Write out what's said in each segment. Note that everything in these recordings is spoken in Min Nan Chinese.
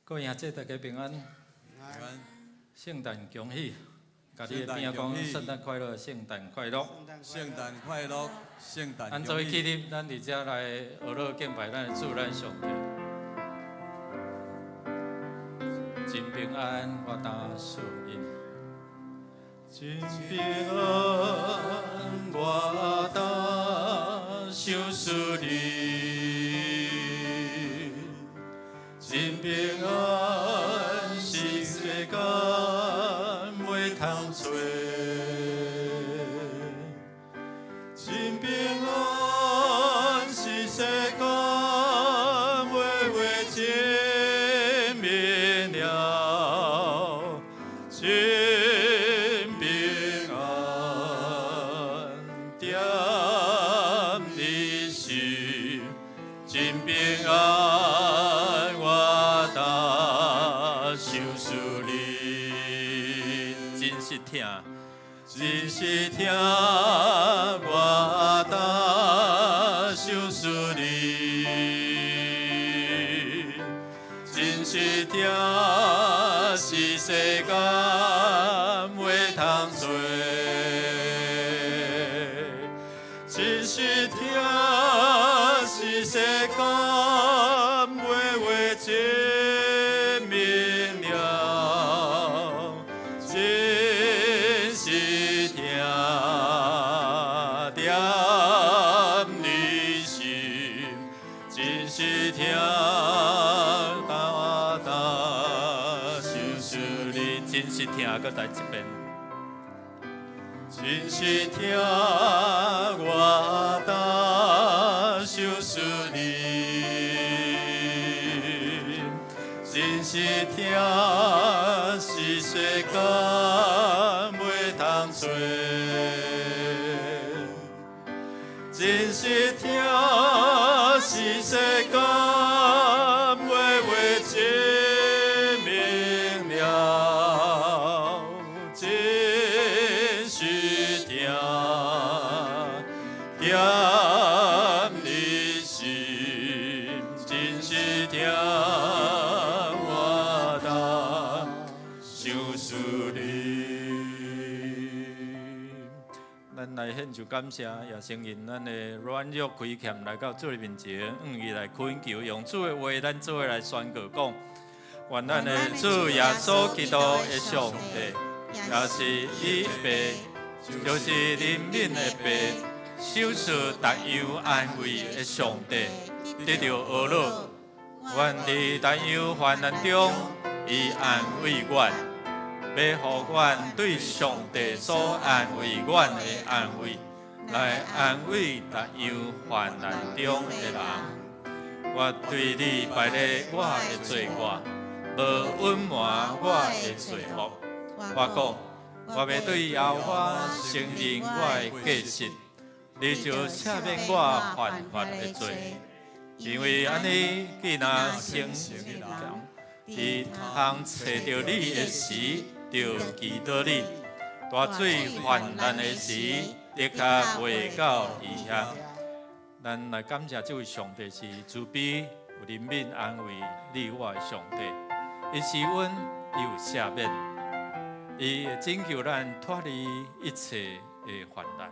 各位兄弟大家平安，平安。聖誕恭喜！共你的邊仔講聖誕快樂，聖誕快樂。聖誕快樂，聖誕咱做伙起立，咱佇遮來學樂敬拜咱的主，咱上帝。真平安，我擔賜恁。真平安，我擔賞賜恁。真平安是世間袂通揣。真平安是世間話話真明了。真平安踮你心，真平安我擔賞賜恁。真實疼，真實疼我擔賞賜恁。真實疼是世間袂通揣。真實疼是世間話話真明了。真實疼踮你心，真實疼我擔賞賜恁。真實疼，閣再一遍。真實疼我擔賞賜恁。真實疼是世間袂通揣。真實疼是世間話話真明了。真實疼踮你心，真實疼我擔賞賜恁。咱來獻上感謝，也承認咱的軟弱虧欠來到主的面前，向伊來懇求，用主的話，咱做伙來宣告講：願咱的主耶穌基督的上帝，也是伊父，就是憐憫的父，賞賜逐樣安慰的上帝，得著呵咾。願佇逐樣患難中，伊安慰阮，欲予阮對上帝所安慰阮的安慰，來安慰逐樣患難中的人。我對你白咧我的罪過，無隱瞞我的罪惡。我講，我欲對耶和華承認我的過失，你就赦免我犯法的罪。因為按呢，既若聖人佇通揣著你的時，就祈禱你；大水泛濫的時，的確袂到伊遐。咱來感謝這位上帝是慈悲、有憐憫、安慰你我的上帝。伊施恩，伊有赦免，伊會拯救咱脫離一切的患難。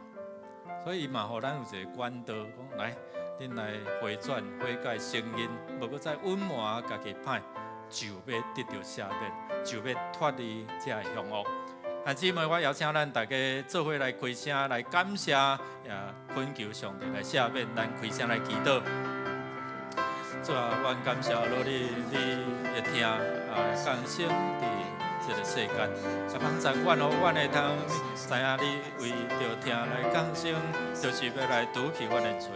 所以伊嘛予咱有一個管道，講來，恁來回轉、悔改、承認，無閣再隱瞞家己歹，就欲得著赦免，就欲脫離這个凶惡。啊，姊妹，我邀請咱大家做伙來開聲來感謝，也懇求上帝來赦免，咱開聲來祈禱。主啊，阮感謝落你，你的疼啊，降生佇這个世間，來幫助阮，予阮會通知影你為著疼來降生，就是欲來除去阮的罪。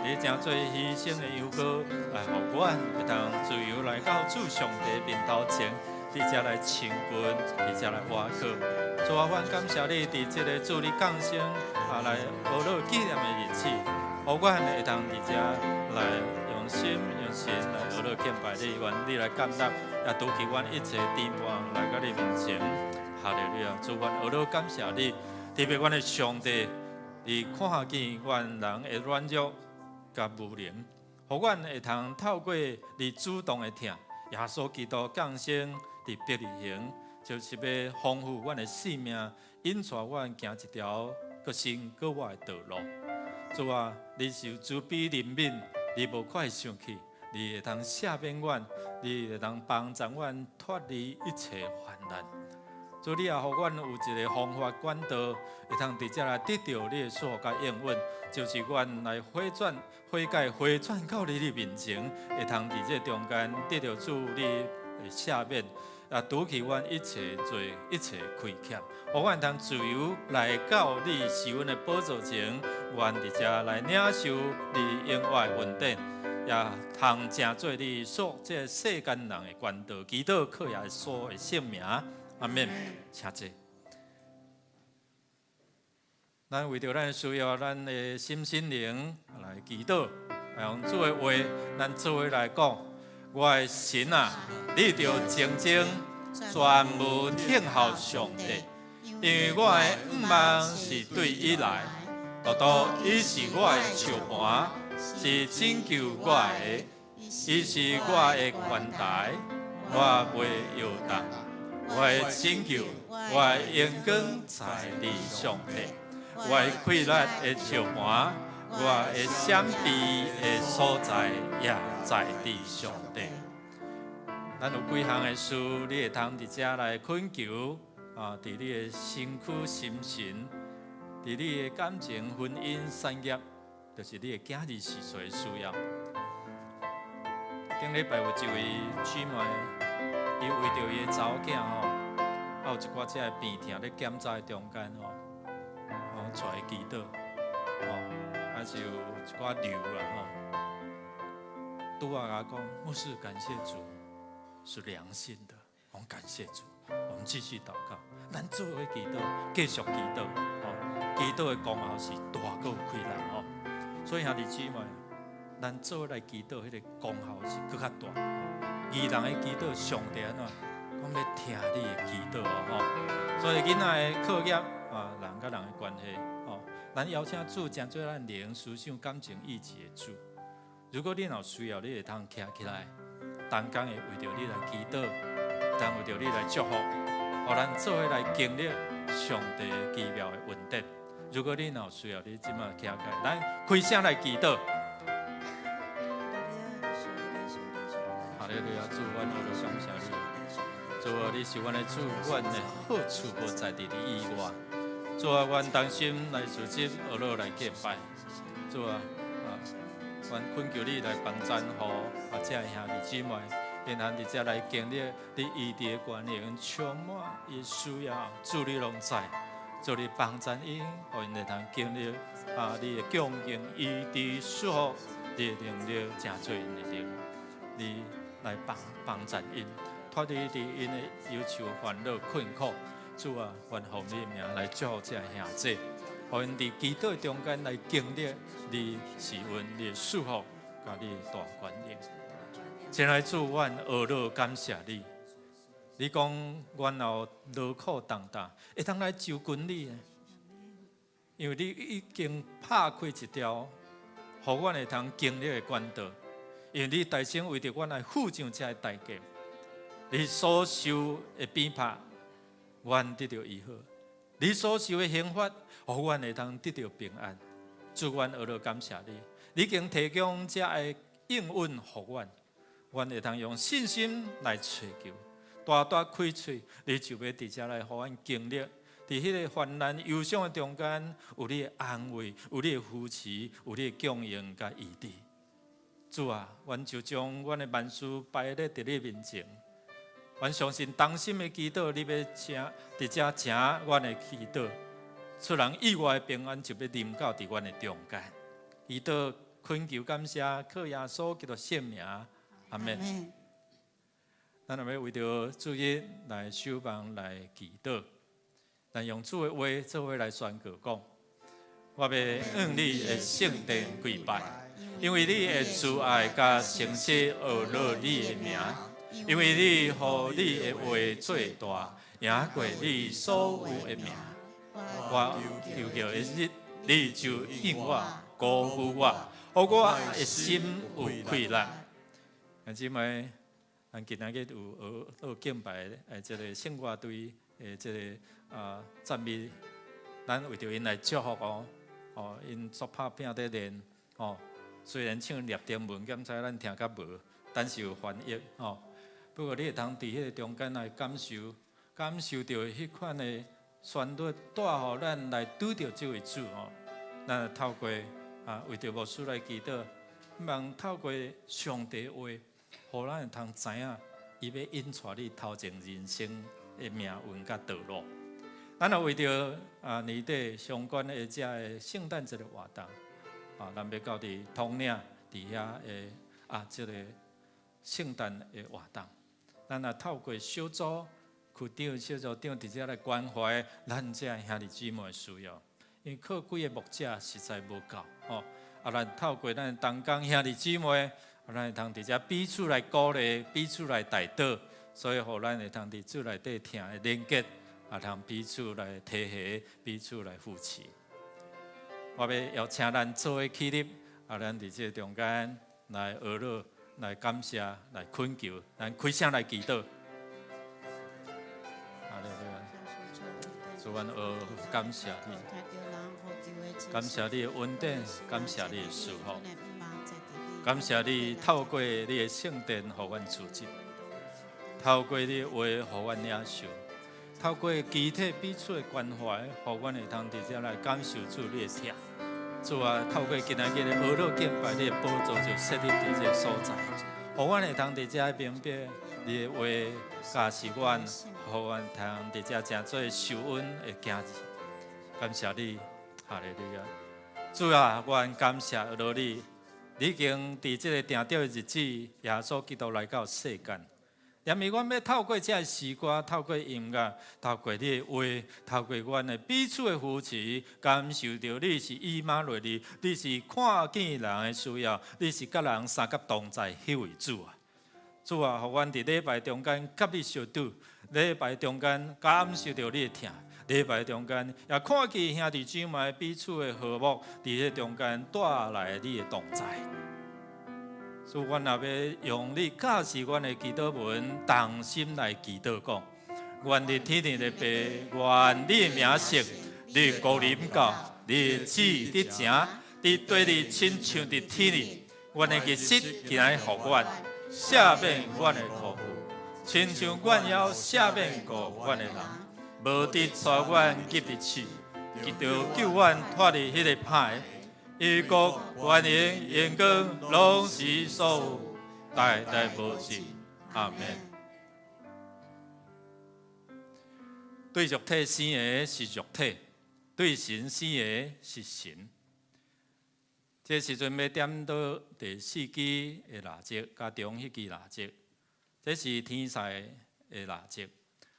你成做犧牲的羊羔，來予阮會通自由來到主上帝面頭前，佇遮來親近，佇遮來倚靠。主啊，阮感謝你，佇這个主你降生啊，來呵咾紀念的日子，予阮會通佇遮來用心用神來呵咾敬拜你，願你來接納，也除去阮一切甜伴來到你面前。哈利路亞，主，阮呵咾感謝你，特別阮的上帝，你看見阮人的軟弱佮無能，予阮會通透過你主動的疼，耶穌基督降生佇伯利恆，就是欲豐富阮的生命，引帶阮行一條閣新閣活的道路。主啊，你是慈悲憐憫，你無快生氣，你會當赦免阮，你會當幫助阮脫離一切患難。主，你也予阮有一個方法管道，會通佇遮來得著你的祝福佮應允，就是阮來回轉、悔改、回轉到你的面前，會通佇這中間得著主你的赦免，也除去阮一切罪、一切虧欠，予阮通自由來到你施恩的寶座前，願佇遮來領受你永活的恩典，也通成做你贖這世間人的管道，祈禱靠耶穌的聖名。阿們，請坐。咱為著咱的需要，咱的心心靈來祈禱，來用主的話，咱做伙來講：我的神啊，你著靜靜專無等候上帝，因為我的向望是對伊來，獨獨伊是我的石磐，是拯救我的，伊是我的懸台，我袂搖動。我的拯救，我的榮光在佇上帝，我的氣力的石磐，我的閃避的所在也在佇上帝。咱有幾項的事，你會通佇遮來懇求啊！佇你的身軀、心神，佇你的感情、婚姻、產業，就是你的囝兒事歲的需要。頂禮拜有一位姊妹，伊為著伊的查某囝吼，啊有一寡這个病痛咧檢查的中間吼，吼出來祈禱，吼，啊是有一寡瘤啦吼。拄仔共我講，牧師感謝主，是良性的，我們感謝主，我們繼續禱告，咱做伙祈禱，繼續祈禱，吼，祈禱的功效是大閣有氣力吼。所以兄弟姊妹，咱做伙來祈禱，彼個功效是閣較大。義人的祈禱，上帝按怎？講欲聽你的祈禱哦，吼。所以囡仔的課業啊，人佮人的關係，吼，咱邀請主成做咱靈思想感情意志的主。如果你若有需要，你會通徛起來，同工會為著你來祈禱，通為著你來祝福，予咱做伙來經歷上帝奇妙的恩典。如果你若有需要，你這馬徛起來，咱開聲來祈禱。哈利路亞，主，阮來感謝你。主啊，你是阮的主，阮的好處無在佇你以外。主啊，阮同心來組織，學樂來敬拜。主啊，啊，阮懇求你來幫贊予啊，這兄弟姊妹，𪜶通佇遮來經歷你醫治的權能，充滿伊需要，主你攏知，主你幫贊𪜶，予𪜶會通經歷啊，你的供應、醫治、祝福，你的能力成做𪜶的能，你來幫幫贊𪜶，脫離佇𪜶的憂愁煩惱困苦。主啊，願奉你的名來祝福這兄弟，予𪜶佇祈禱中間來經歷你施恩、你的祝福，佮你的大權能。親愛主，阮呵咾感謝你。你講阮若勞苦擔擔，會當來就近你的，因為你已經拍開一條，予阮會通經歷的管道。因為你代先為著阮來付上這個代價，你所受的鞭拍，阮得著醫好；你所受的刑罰，予阮會通得著平安。主，阮呵咾感謝你，你已經提供這個應允予阮，阮會通用信心來揣求，大大開喙，你就欲佇遮來予阮經歷，佇彼个患難憂傷的中間，有你的安慰，有你的扶持，有你的供應佮醫治。主啊，阮就將阮的萬事擺咧佇你面前，阮相信同心的祈禱，你欲聽佇遮聽阮的祈禱，出人意外的平安就欲臨到佇阮的中間。祈禱懇求感謝，靠耶穌基督聖名，阿們。咱若欲為著主日來守望來祈禱，咱用主的話做伙來宣告講：我欲向你的聖殿跪拜，因為你的慈愛佮誠實呵咾你的名，因為你予你的話做大，贏過你所有的名。我求叫的日，你就應我，鼓舞我，予我的心有氣力。兄姊妹，咱今仔日有學樂敬拜的這个聖樂隊的這个讚美，咱為著𪜶來祝福哦，哦，𪜶足拍拚佇練，哦，雖然唱立定文，敢知咱聽較無，但是有翻譯，哦。不過你會通佇彼个中間來感受，感受著彼款的旋律，帶予咱來拄著這位主哦。咱透過為著牧師來祈禱，希望透過上帝話，予咱會通知影，伊欲引帶你頭前人生的命運佮道路。咱也為著年底相關的這个聖誕節的活動，咱欲到佇統領佇遐的這个聖誕的活動，咱也透過小組區長、小組長佇遮來關懷咱這兄弟姊妹的需要，因為靠幾个牧者實在無夠吼。咱透過咱同工兄弟姊妹，咱會通佇遮彼此來鼓勵、彼此來代禱，所以予咱會通佇主內底疼的連結，通彼此來提携、彼此來扶持。我欲邀請咱做伙起立，咱佇這个中間來學樂、來感謝、來懇求，咱開聲來祈禱。哈利路亞，主，阮學感謝你，感謝你的恩典，感謝你的祝福，感謝你透過你的聖殿予阮組織，透過你的話予阮領受，透過肢體彼此的關懷，予阮會通佇遮來感受主你的疼。主啊，透過今仔日的學樂敬拜，你的寶座就設立佇這个所在，予阮會通佇遮明白你的話教示阮，予阮通佇遮成做受恩的囝兒。感謝你，哈利路亞。主啊，阮感謝羅你，你已經佇這个定著的日子，耶穌基督來到世間。連咪阮欲透過這个詩歌，透過音樂，透過你的話，透過阮的彼此的扶持，感受著你是以馬內利，你是看見人的需要，你是佮人相佮同在彼位主啊！主啊，予阮佇禮拜中間佮你相拄，禮拜中間感受著你的疼，禮拜中間也看見兄弟姊妹彼此的和睦，佇彼中間帶來你的同在。所以，阮也欲用你教示阮的祈禱文，同心來祈禱講：願佇天頂的父，願你的名聖，你的國臨到，你的旨意得成，佇地裡親像佇天裡。阮的日食今仔日予阮，赦免阮的辜負，親像阮也赦免過阮的人，無得帶阮入佇試，卻救阮脫離彼個歹的。因國、權能、榮光，攏是所有，代代無盡。阿門。對肉體生的是肉體，對神生的是神。這時陣欲點著第四支的蠟燭，佮中彼支蠟燭，這是天使的蠟燭，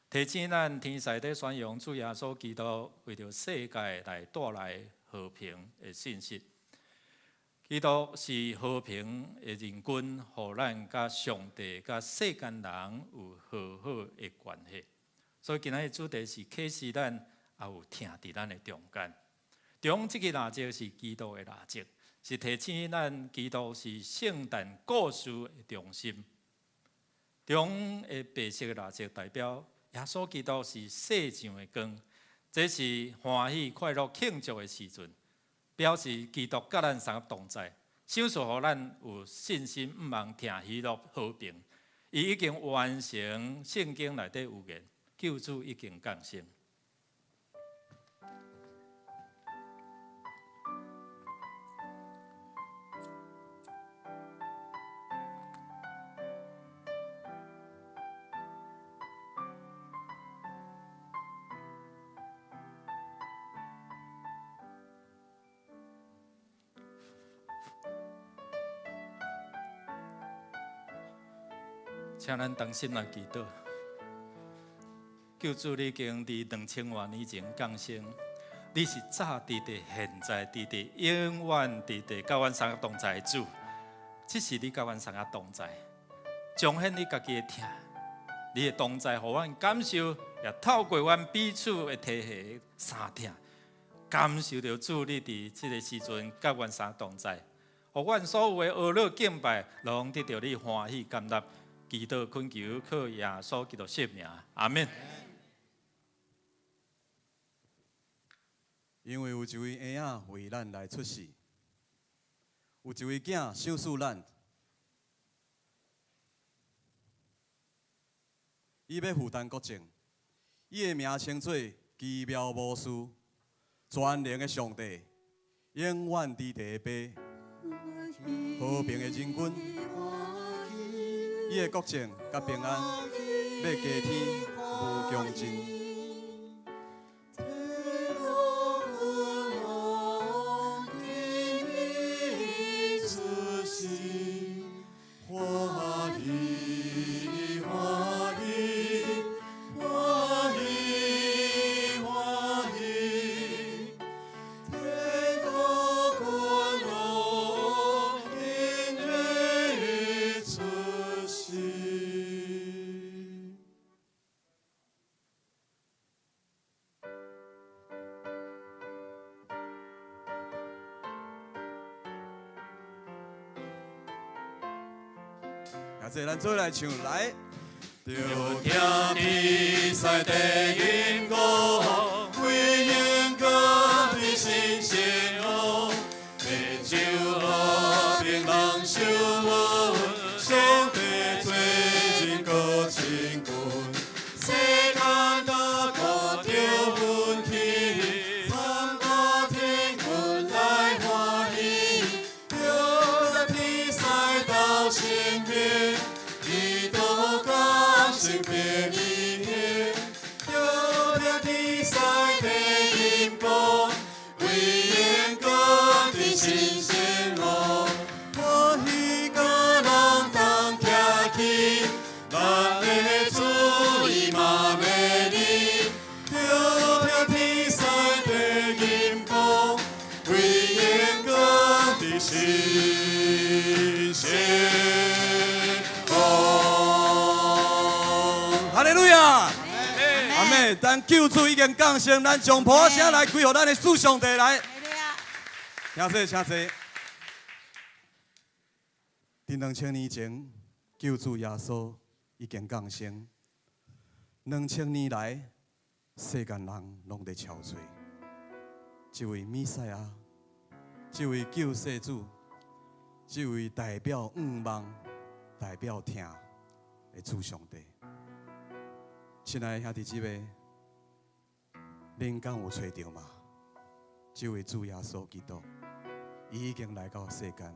提醒咱天使佇宣揚主耶穌基督為著世界來帶來和平的信息。基督是和平的人君，予咱佮上帝、佮世間人有和好的關係。所以今仔日主題是啟示咱也有疼佇咱的中間。中這支蠟燭是基督的蠟燭，是提醒咱基督是聖誕故事的中心。中的白色的蠟燭代表耶穌基督是世上的光，這是歡喜快樂慶祝的時陣，表示基督佮咱相同在，賞賜予咱有信心，毋望疼喜樂和平。伊已經完成聖經內底預言，救主已經降生。請咱同心來祈禱。救主，你已經佇2000外年前降生，你是早佇佇、現在佇佇、永遠佇佇，佮阮三个同在的主。這是你佮阮三个同在，彰顯你家己的疼，你的同在，予阮感受，也透過阮彼此的提攜相疼，感受著主你佇這个時陣佮阮三同在，予阮所有的學樂敬拜，攏得著你歡喜感納。祈禱懇求靠耶穌基督聖名，阿門。因為有一位嬰仔為咱來出世，有一位囝賞賜咱，伊欲負擔國政，伊的名稱做奇妙謀士、全能的上帝、永遠佇地的爸、和平的仁君。伊的國政佮平安，欲加添無窮盡。天國君王今日出世，歡喜歡喜歡喜歡喜，天國君王今日出世。啊，這咱做伙來唱來。著聽天使的音樂，為榮光的新生王，地球和平人相問，上帝做人閣親近，世間大國著奮起，參加天軍來歡喜，著聽天使鬥聖名，基督降生變異形，著聽天使的音歌，為榮光的新生王，歡喜佮人同徛起，咱的主以馬內利，著聽天使的音歌，為榮光的新生王。哈利路亞，阿們。咱救主已經降生，咱將噗仔聲來歸予咱的主上帝來。請坐，請坐。佇2000年前，救主耶穌已經降生。2000年來，世間人攏佇憔悴。這位彌賽亞，這位救世主，這位代表向望、代表疼的主上帝。親愛的兄弟姊妹，恁敢有揣著嗎？這位主耶穌基督，伊已經來到世間，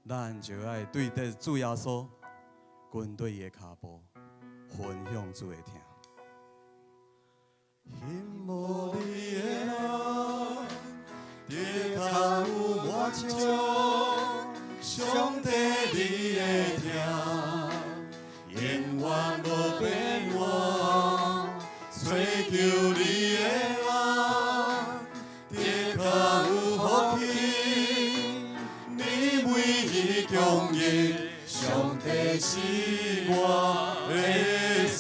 咱就愛對著主耶穌，跟對伊的跤步，分享主的疼。欣慕你的人，的確有滿足，上帝你的疼，永遠無變換，追求你的人，的確有福氣，你每日供應，上帝是我的產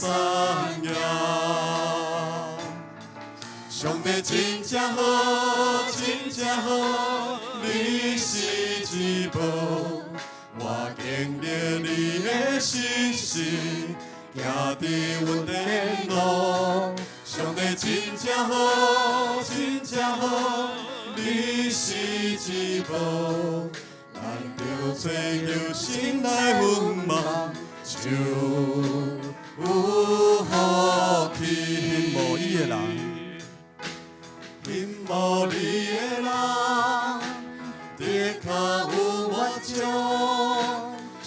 業。上帝真正好，真正好，你是至寶，我經歷你的信實，行佇阮的路。上帝真正好，真正好，你是至寶，咱著追求神來仰望，就有福氣。欣慕伊的人，欣慕你的人，的確有滿足，上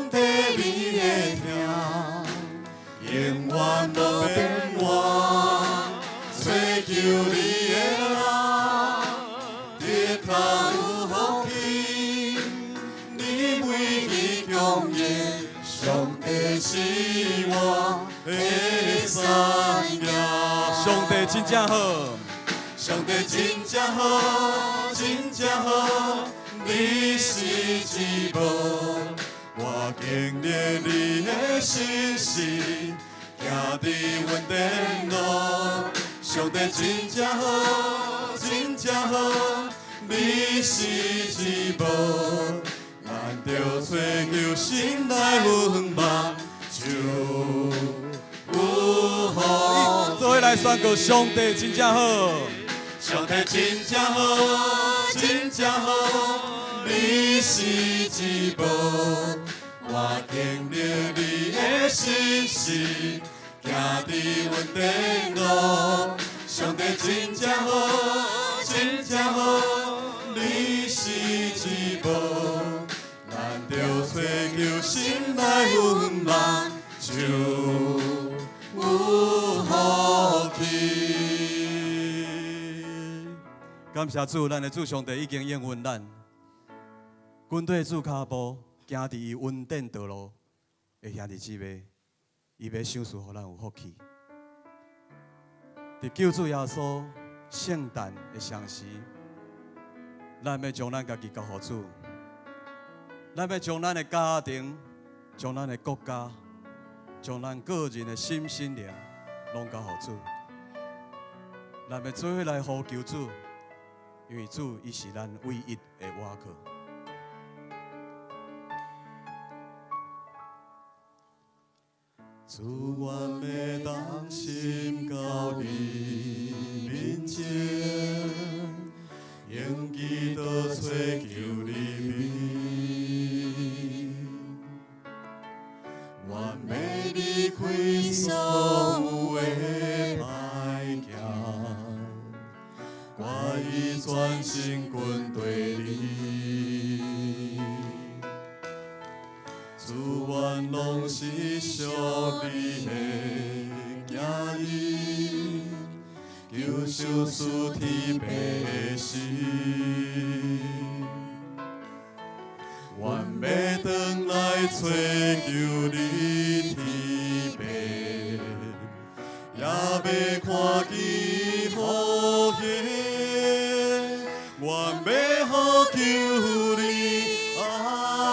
帝你的疼，永遠無變換，追求你的人，的確有福氣，你每日供應，上帝是我的產業。上帝真正好，上帝真正好，真正好，你是至寶，我經歷你的信實，行佇阮的路。上帝真正好，真正好，你是至寶，咱著追求神來仰望，來宣告上帝真正好。上帝真正好，真正好，你是至寶。我經歷你的信實，行佇阮的路。上帝真正好，真正好，你是至寶。咱著揣求心內阮人就有福氣。感謝主，咱的主上帝已經應允咱。跟綴主跤步，行佇伊恩典道路的兄弟姊妹，伊欲賞賜予咱有福氣。佇救主耶穌聖誕的相時，咱欲將咱家己交予主，咱欲將咱的家庭、將咱的國家、將咱個人的心身靈，攏交予主。咱欲做伙來呼求主，因為主伊是咱唯一的倚靠。主，願欲同心到你面前，用祈禱揣求你面。願欲離開所有的歹行，我已全心跟綴你。主，阮攏是屬你的囝兒，求賞賜天父的心。願欲轉來揣求你天父，也欲看見福氣。願欲呼求你阿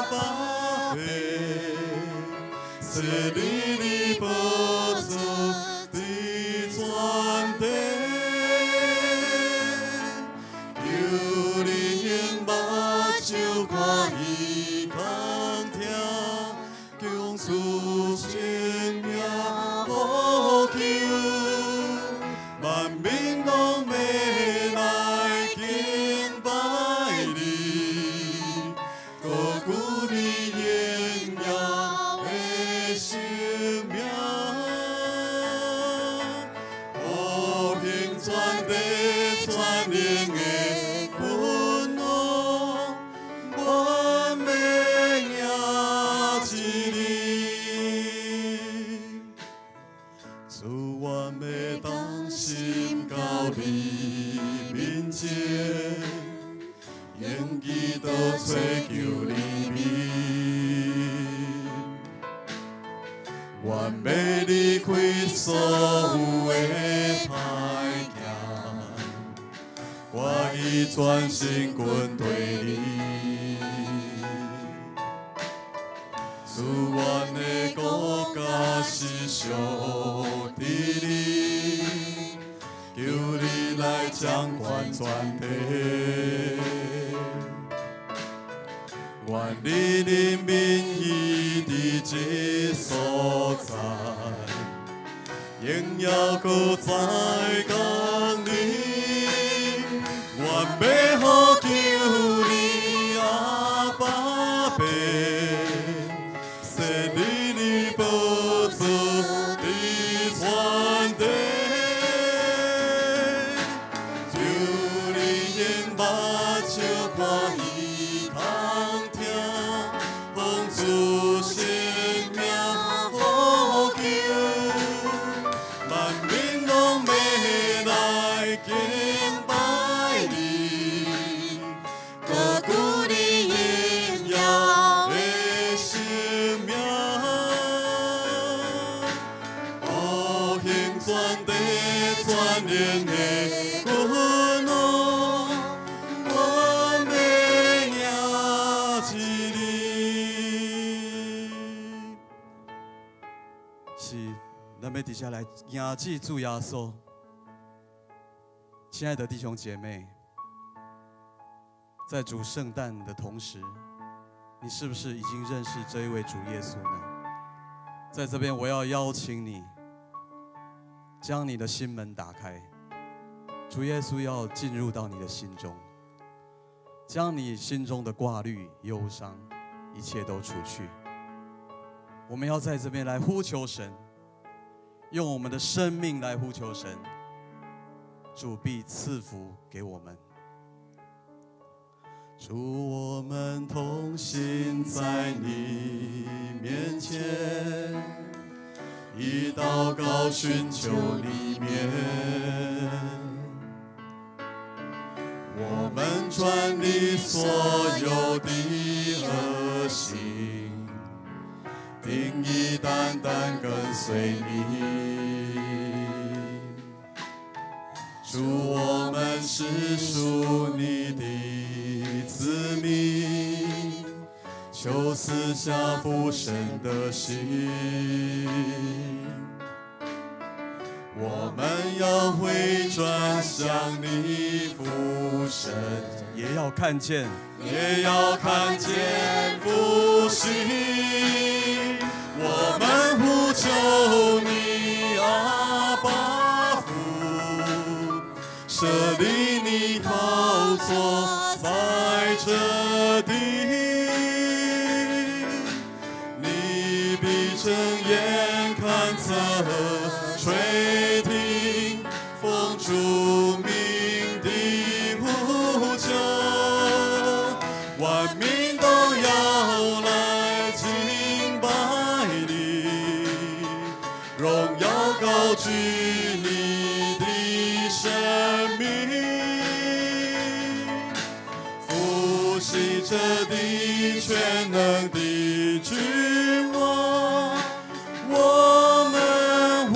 爸父，設立你寶座佇全地，求你用目睭看耳通聽，降賜生命呼求，萬民攏欲來敬拜你，高舉你榮耀的聖名，和平全地全能的君王，願欲迎接你。主，願欲同心到你面前，用祈禱揣求你面。願欲離開所有的歹行，我已全心跟綴你。主，阮的國家是屬佇你，求你來掌管全地。願你的民意佇這所在，榮耀閣再降臨。願欲呼求你阿爸父，設立你寶座佇全地，求你用目睭看耳通聽，奉主聖名呼求，萬民攏欲來敬拜你，高舉你榮耀的聖名，復興全地全能的君王，願欲迎接你。是，咱欲佇遮來迎接主耶穌。親愛的弟兄姐妹，在主聖誕的同時，你是不是已經認識這一位主耶穌呢？在這邊，我要邀請你，將你的心門打開，主耶穌要進入到你的心中，將你心中的掛慮、憂傷，一切都除去。我們要在這邊來呼求神，用我們的生命來呼求神，主必賜福給我們。主，我們同心在你面前，以禱告尋求你面。我們轉離所有的惡行，定意單單跟隨你。主，我們是屬你的子民，求賜下俯身的心。我們要回轉向你俯身，也要看見，也要看見復興。我們呼求你阿爸父，設立你寶座在這地，你必睜眼看側耳垂聽，奉主名的呼求，萬民都要來敬拜你，榮耀高舉你的聖名，復興這地全能的君王，我們歡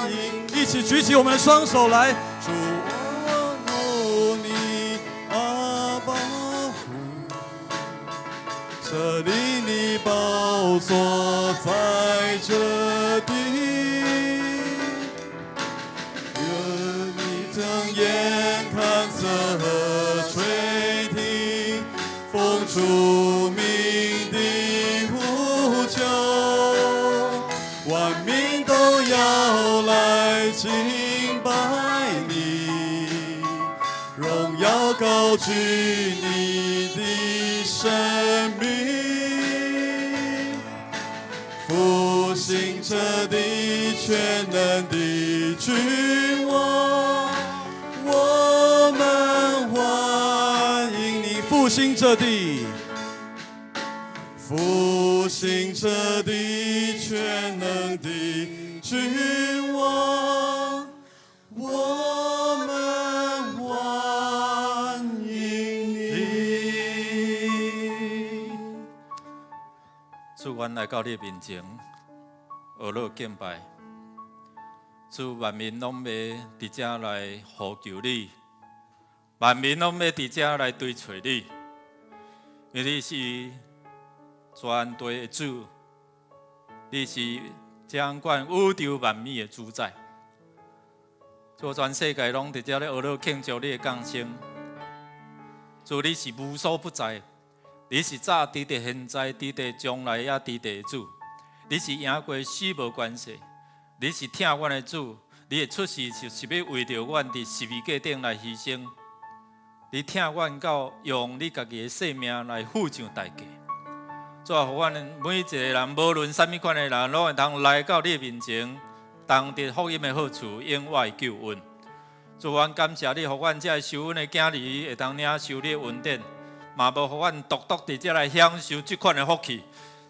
迎。一起舉起我們的雙手來，主，我你阿爸父，設立你寶座在這地，願你睜眼看側耳垂聽，奉主名的呼求，萬民都要來敬拜你，榮耀高舉你的聖名，復興這地全能的君王，我們歡迎你復興這地，復興這地全能的君王，我們歡迎你。主，阮來到你面前，學樂敬拜。主，萬民攏欲佇遮來呼求你，萬民攏欲佇遮來追揣你，因為你是全地的主，你是掌管宇宙萬物的主宰。主，全世界攏佇遮咧學樂慶祝你的降生。主，你是無所不在，你是早佇佇現在、佇佇將來也佇佇的主。你是贏過死無關係，你是疼阮的主，你的出世就是欲為著阮佇十字架頂來犧牲。你疼阮到用你家己的性命來付上代價。主啊，予阮每一個人，無論啥物款的人，攏會當來到你的面前，當得福音的好處，永遠的救恩。主，阮感謝你，予阮這個受阮的囝兒會當領受你的恩典，嘛無予阮獨獨佇遮來享受這款的福氣。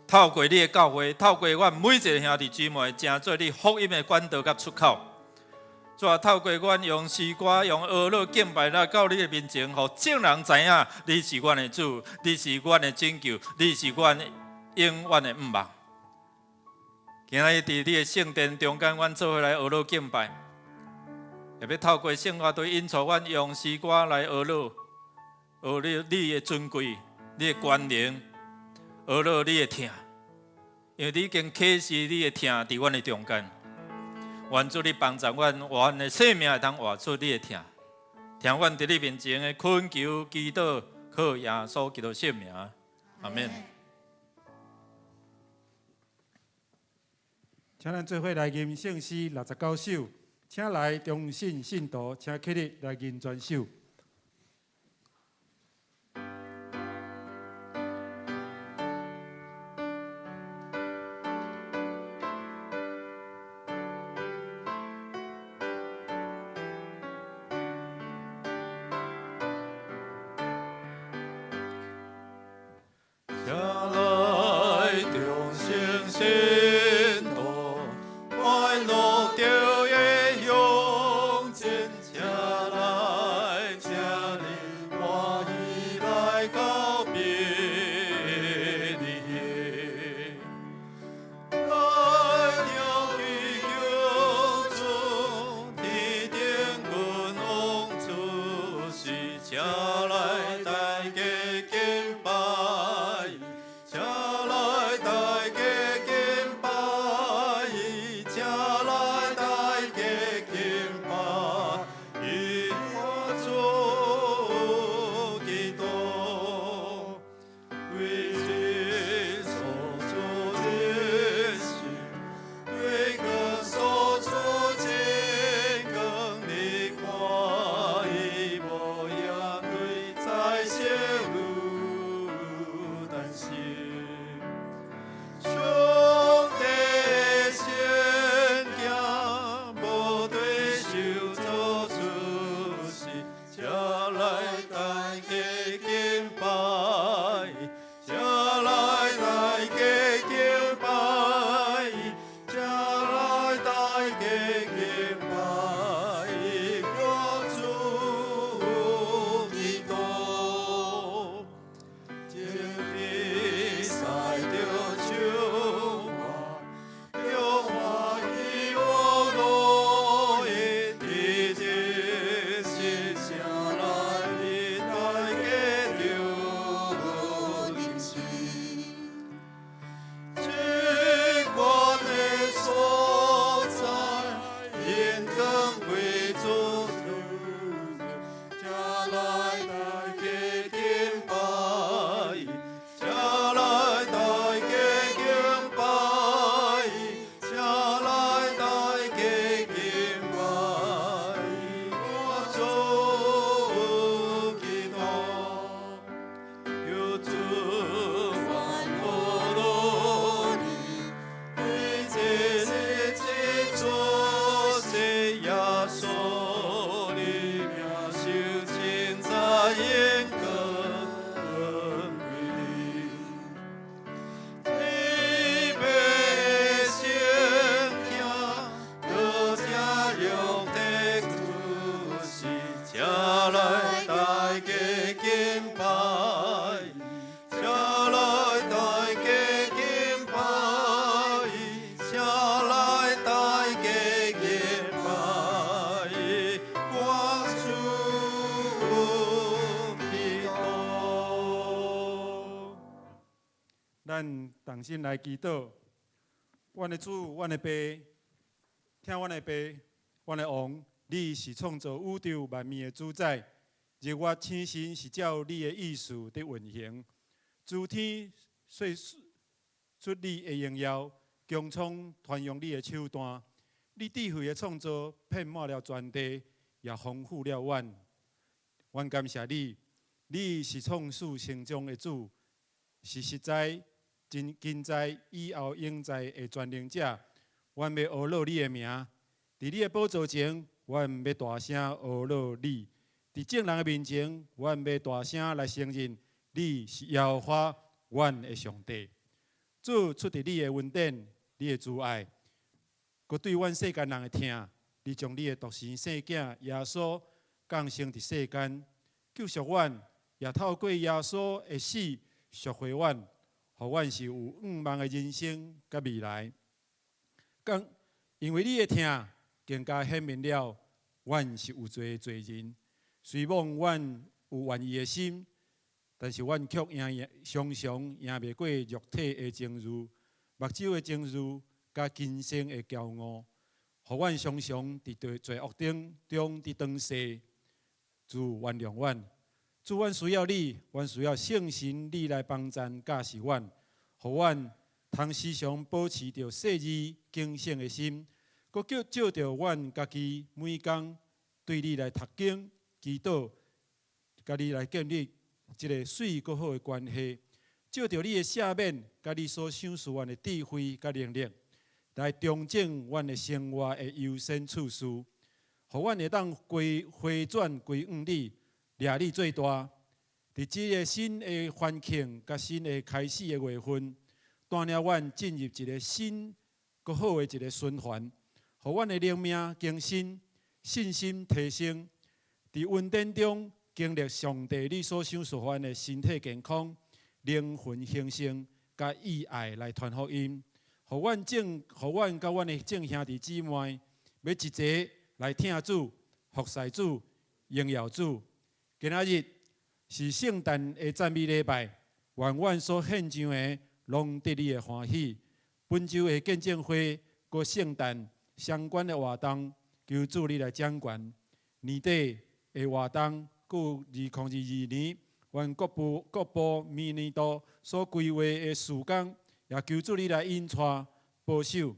透過你的教會，透過阮每一個兄弟姊妹，成做你福音的管道佮出口。主啊，透過阮用詩歌、用歌樂敬拜來到你的面前，予眾人知影你是阮的主，你是阮的拯救，你是阮永遠的向望。今仔日佇你的聖殿中間，阮做伙來歌樂敬拜，也欲透過聖樂隊引導阮用詩歌來歌樂，歌樂你的尊貴、你的權能，歌樂你的疼，因為你已經啟示你的疼佇阮的中間。願主你幫助阮，阮的生命會當活出你的疼，疼阮佇你面前的懇求、祈禱，靠耶穌基督聖名，阿門。請咱做伙來吟聖詩69首，請來忠信信徒，請起立來吟全首。請來忠信信徒，快樂著會向前，請來請你歡喜來到伯利恆，來著祈求主天頂君王出世，請來大家敬拜，請來大家敬拜，請來大家敬拜，我主基督，為神所造的心，對光所出真光，你看伊無眼淚在小路擔心。上帝聖囝無對手做出世，請來大家敬拜，請來大家敬拜，請來大家敬拜，我主基督。前比賽著唱歌，著歡喜樂的伫這新城內大家著認識。這關的所在，應當歸主，請來大家敬拜，請來大家敬拜，請來大家敬拜，我主基督，求主萬福祿你，為這日子出世耶穌的名受稱讚榮光歸你。你欲聖囝，閣正肉體出世，請來大家敬拜，請來大家敬拜，請來大家敬拜，我主基督。咱同心來祈禱，阮的主，阮的爸，疼阮的爸，阮的王，你是創造宇宙萬物的主宰，日月星辰是照你的意思佇運行，諸天說出你的榮耀，穹蒼傳揚你的手段。你智慧的創造遍滿了全地，也豐富了阮。阮感謝你，你是創始成終的主，是實在、今今在、以後永在的全能者。阮欲阿樂你的名，佇你的寶座前，阮欲大聲阿樂你；佇眾人的面前，阮欲大聲來承認你是耶和華，阮的上帝。主出佇你的恩典、你的慈愛，閣對阮世間人的疼，你將你的獨生細囝耶穌降生佇世間，救贖阮，也透過耶穌的死贖回阮，予阮是有向望的人生佮未來。更因為你的疼，更加顯明了阮是有罪的罪人。雖罔阮有願意的心，但是阮卻贏常常贏袂過肉體的情慾、目睭的情慾，佮今生的驕傲，予阮常常佇罪罪惡中中佇當勢。主原諒阮，主阮需要你，阮需要聖神你來幫贊教示阮，予阮通時常保持著細膩警醒的心，閣叫藉著阮家己每工對你來讀經、祈禱，佮你來建立一个媠閣好的關係。藉著你的赦免，佮你所賞賜阮的智慧佮能力，來重整阮的生活的優先次序，予阮會當歸回轉歸向你，掠你做大。佇這个新的環境佮新的開始的月份，帶領阮進入一个新閣好的一个循環，予阮的靈命更新、信心提升。佇恩典中經歷上帝你所賞賜阮的身體健康、靈魂興盛，佮意愛來傳福音，予阮眾，予阮佮阮的眾兄弟姊妹，欲一齊來疼主、服侍主、榮耀主。今仔日是聖誕的讚美禮拜，願阮所獻上的攏得你的歡喜。本週的見證會佮聖誕相關的活動，求主你來掌權。年底的活動，佮2022年，阮國部國部明年度所規劃的事工，也求主你來引帶保守。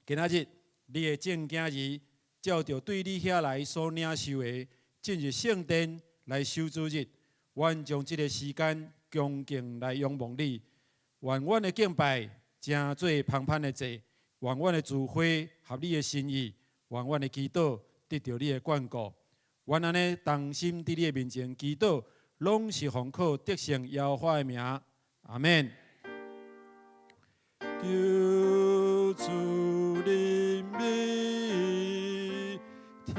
今仔日你的眾囝兒照著對你遐來所領受的，進入聖殿來守主日。阮將這个時間恭敬來仰望你，願阮的敬拜成做芳香的祭，願阮的聚會合你的心意，願阮的祈禱得著你的眷顧。阮按呢同心佇你的面前祈禱，攏是奉靠得勝耶和華的名，阿們。求主憐憫，聽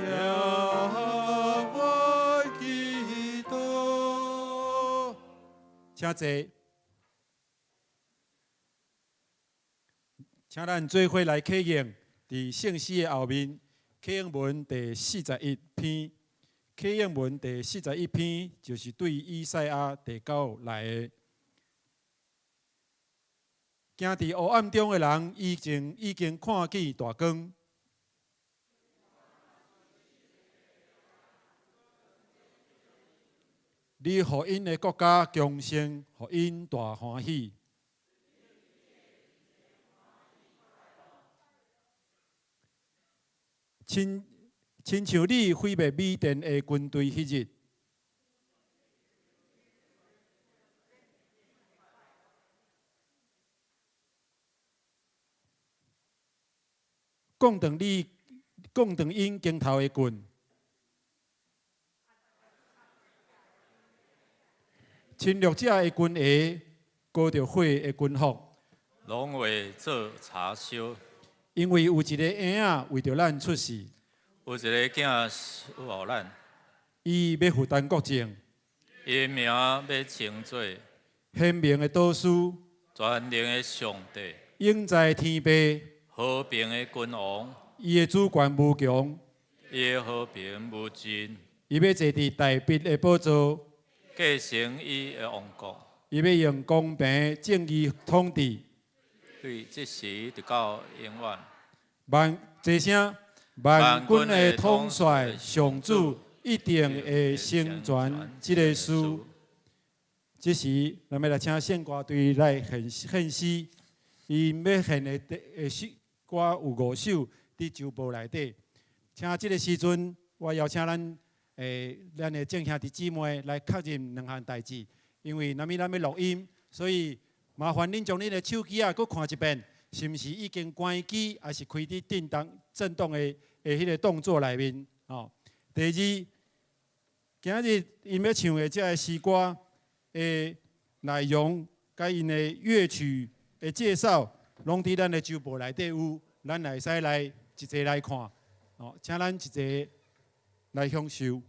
我祈禱。請坐，請咱做伙來啟應，佇聖詩的後面，啟應文第四十一篇。啟應文第四十一篇就是對以賽亞第九來的。行佇黑暗中的人，已經看見大光。你予𪜶的國家強盛，予𪜶大歡喜。親像你毀滅米甸的軍隊彼日，摃斷你摃斷𪜶肩頭的棍，侵略者的軍鞋，裹著火的軍服，攏會做柴燒。因為有一个嬰仔為著咱出世，有一个囝賜予咱，伊欲負擔國政，伊名欲稱做賢明的導師，全能的上帝，永在天父，和平的君王，伊的主權無窮，伊的和平無盡，伊欲坐佇大衛的寶座，繼承伊的王國，伊欲用公平正義統治，對這時直到永遠。萬齊聲，萬軍的統帥上主一定會成全這个事。這時，咱欲來請聖歌隊來獻獻詩，𪜶欲獻的的詩歌有五首，佇周報內底。請這个時陣，我邀請咱的眾兄弟姊妹來確認兩項代誌，因為若物咱欲錄音，所以麻煩恁將恁的手機仔閣看一遍，是毋是已經關機，抑是開佇震動震動的彼个動作內面？吼。第二，今日𪜶欲唱的這个詩歌的內容，佮𪜶的樂曲的介紹，攏佇咱的周報內底有，咱會使來一齊來看。吼，請咱一齊來享受。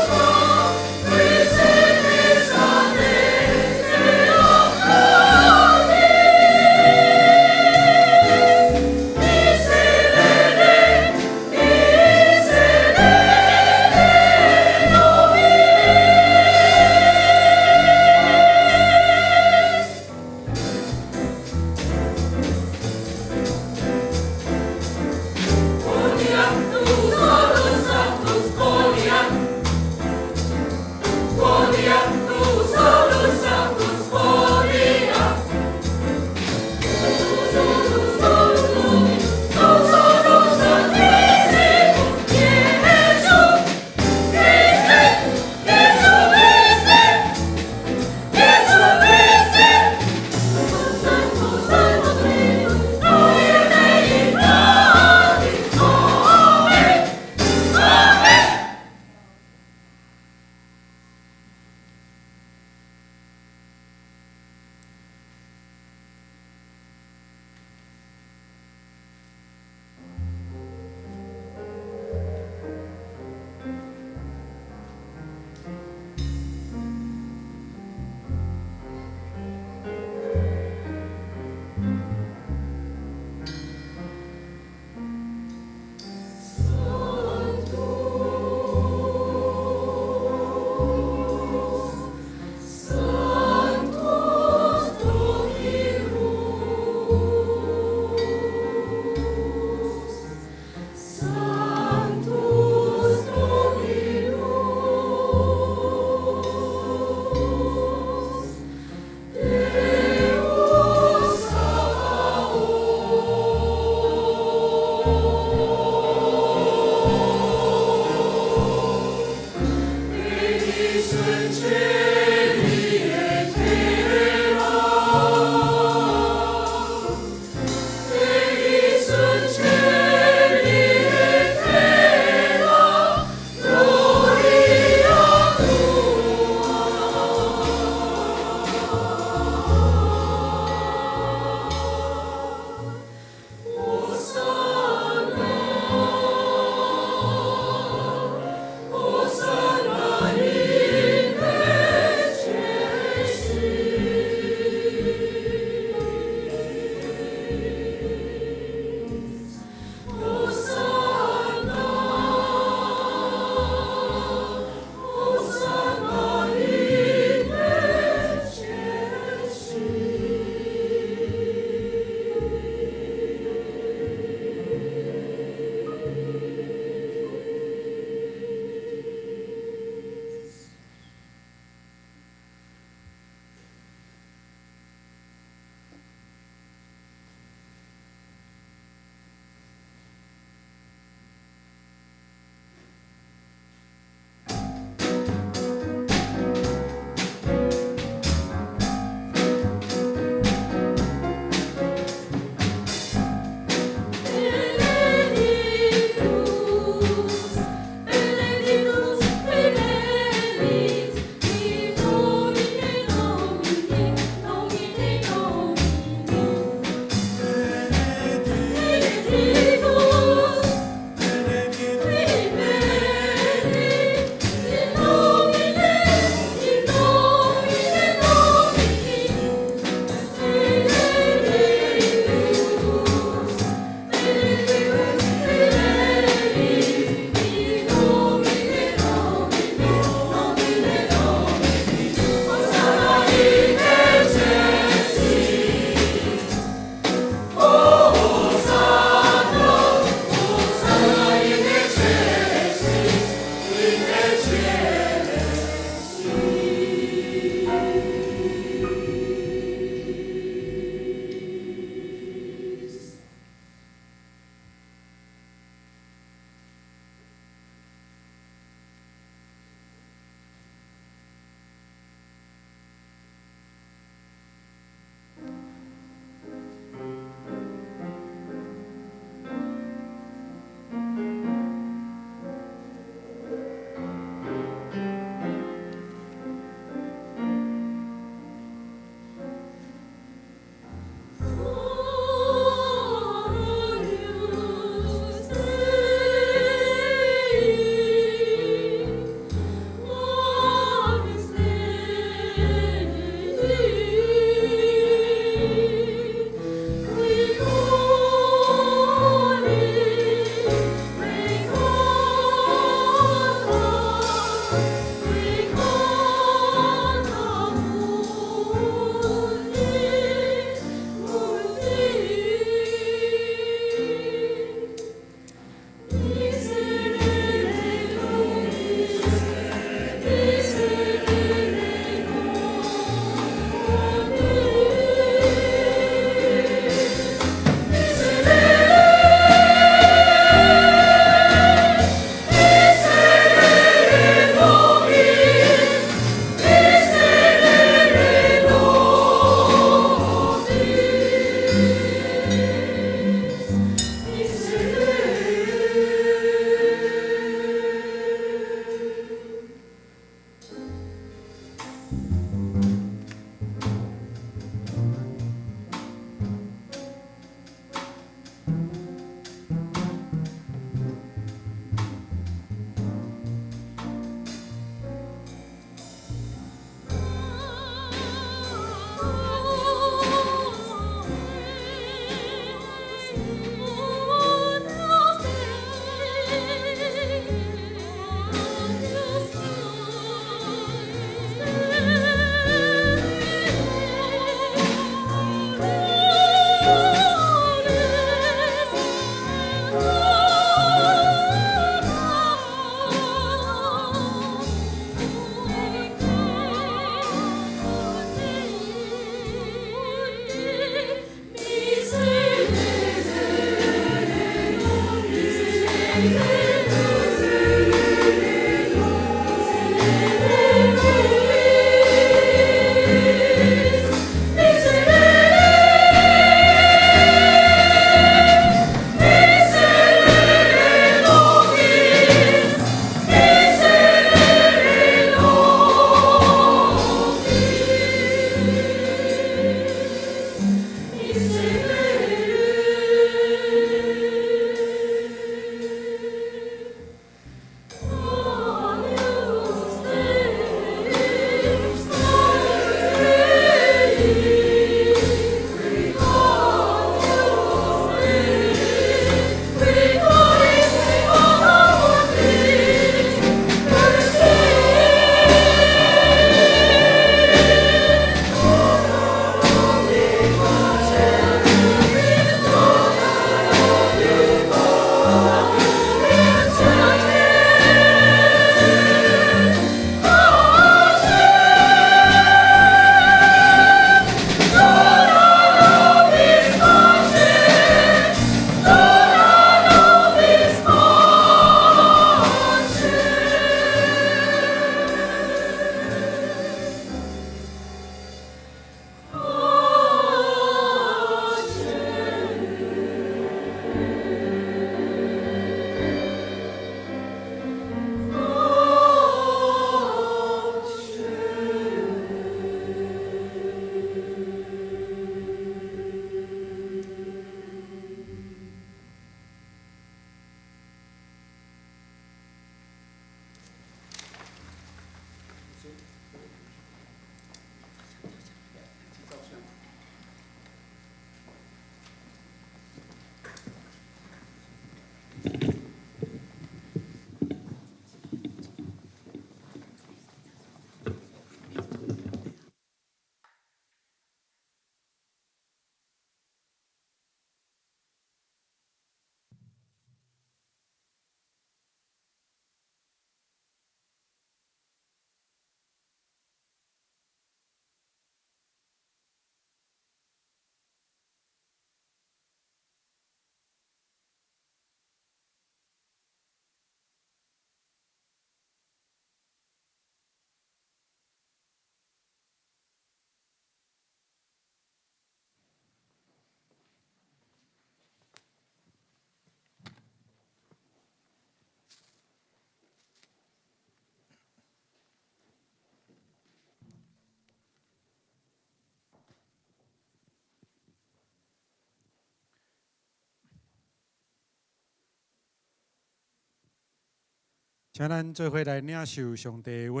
请咱做伙来领受上帝的话，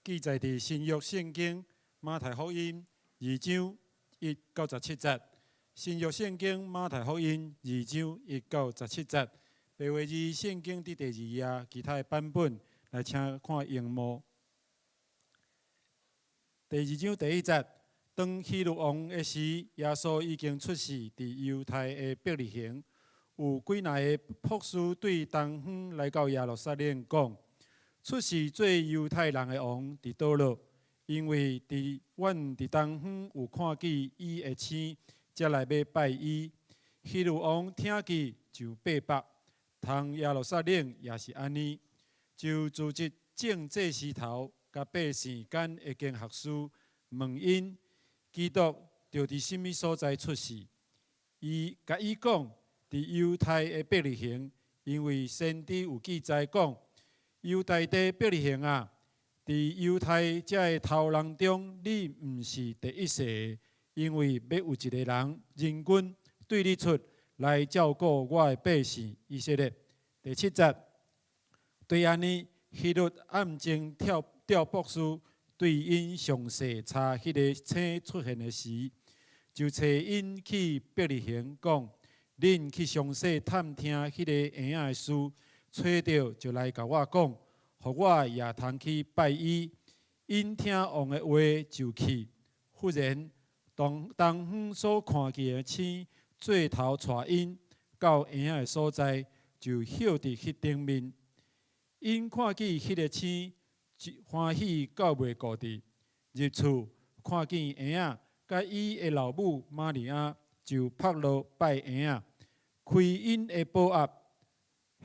记载伫新约圣经马太福音2章1到17节。新约圣经马太福音2章1到17节，白话字圣经伫第二页，其他的版本来请看萤幕。第二章第一节，当希律王的时，耶稣已经出世伫犹太的伯利恒。有几若个博士对东方来到耶路撒冷，讲：出世做犹太人的王伫佗落？因为伫阮伫东方有看见伊的星，才来欲拜伊。希律王听见就八百，同耶路撒冷也是按呢，就组织众祭司头佮百姓间的经学士问𪜶：基督著伫啥物所在出世？伊共伊讲，伫犹太的伯利恒，因为先知有记载讲：犹大地伯利恒啊，伫犹太这个头人中，你毋是第一细的，因为欲有一个人人君对你出来照顾我的百姓以色列。第七节，对按呢，希律暗中调调博士对𪜶详细查彼个星出现的时，就差𪜶去伯利恒讲：恁去详细探听彼个婴仔的事，揣著就来共我讲，予我也通去拜伊。𪜶听王的话就去。忽然，东东方所看见的星，做头带𪜶到婴仔的所在，就歇伫彼顶面。𪜶看见彼个星，就欢喜到袂顾得。入厝看见婴仔，佮伊的老母玛利亚，就仆落拜婴仔。开𪜶的宝盒，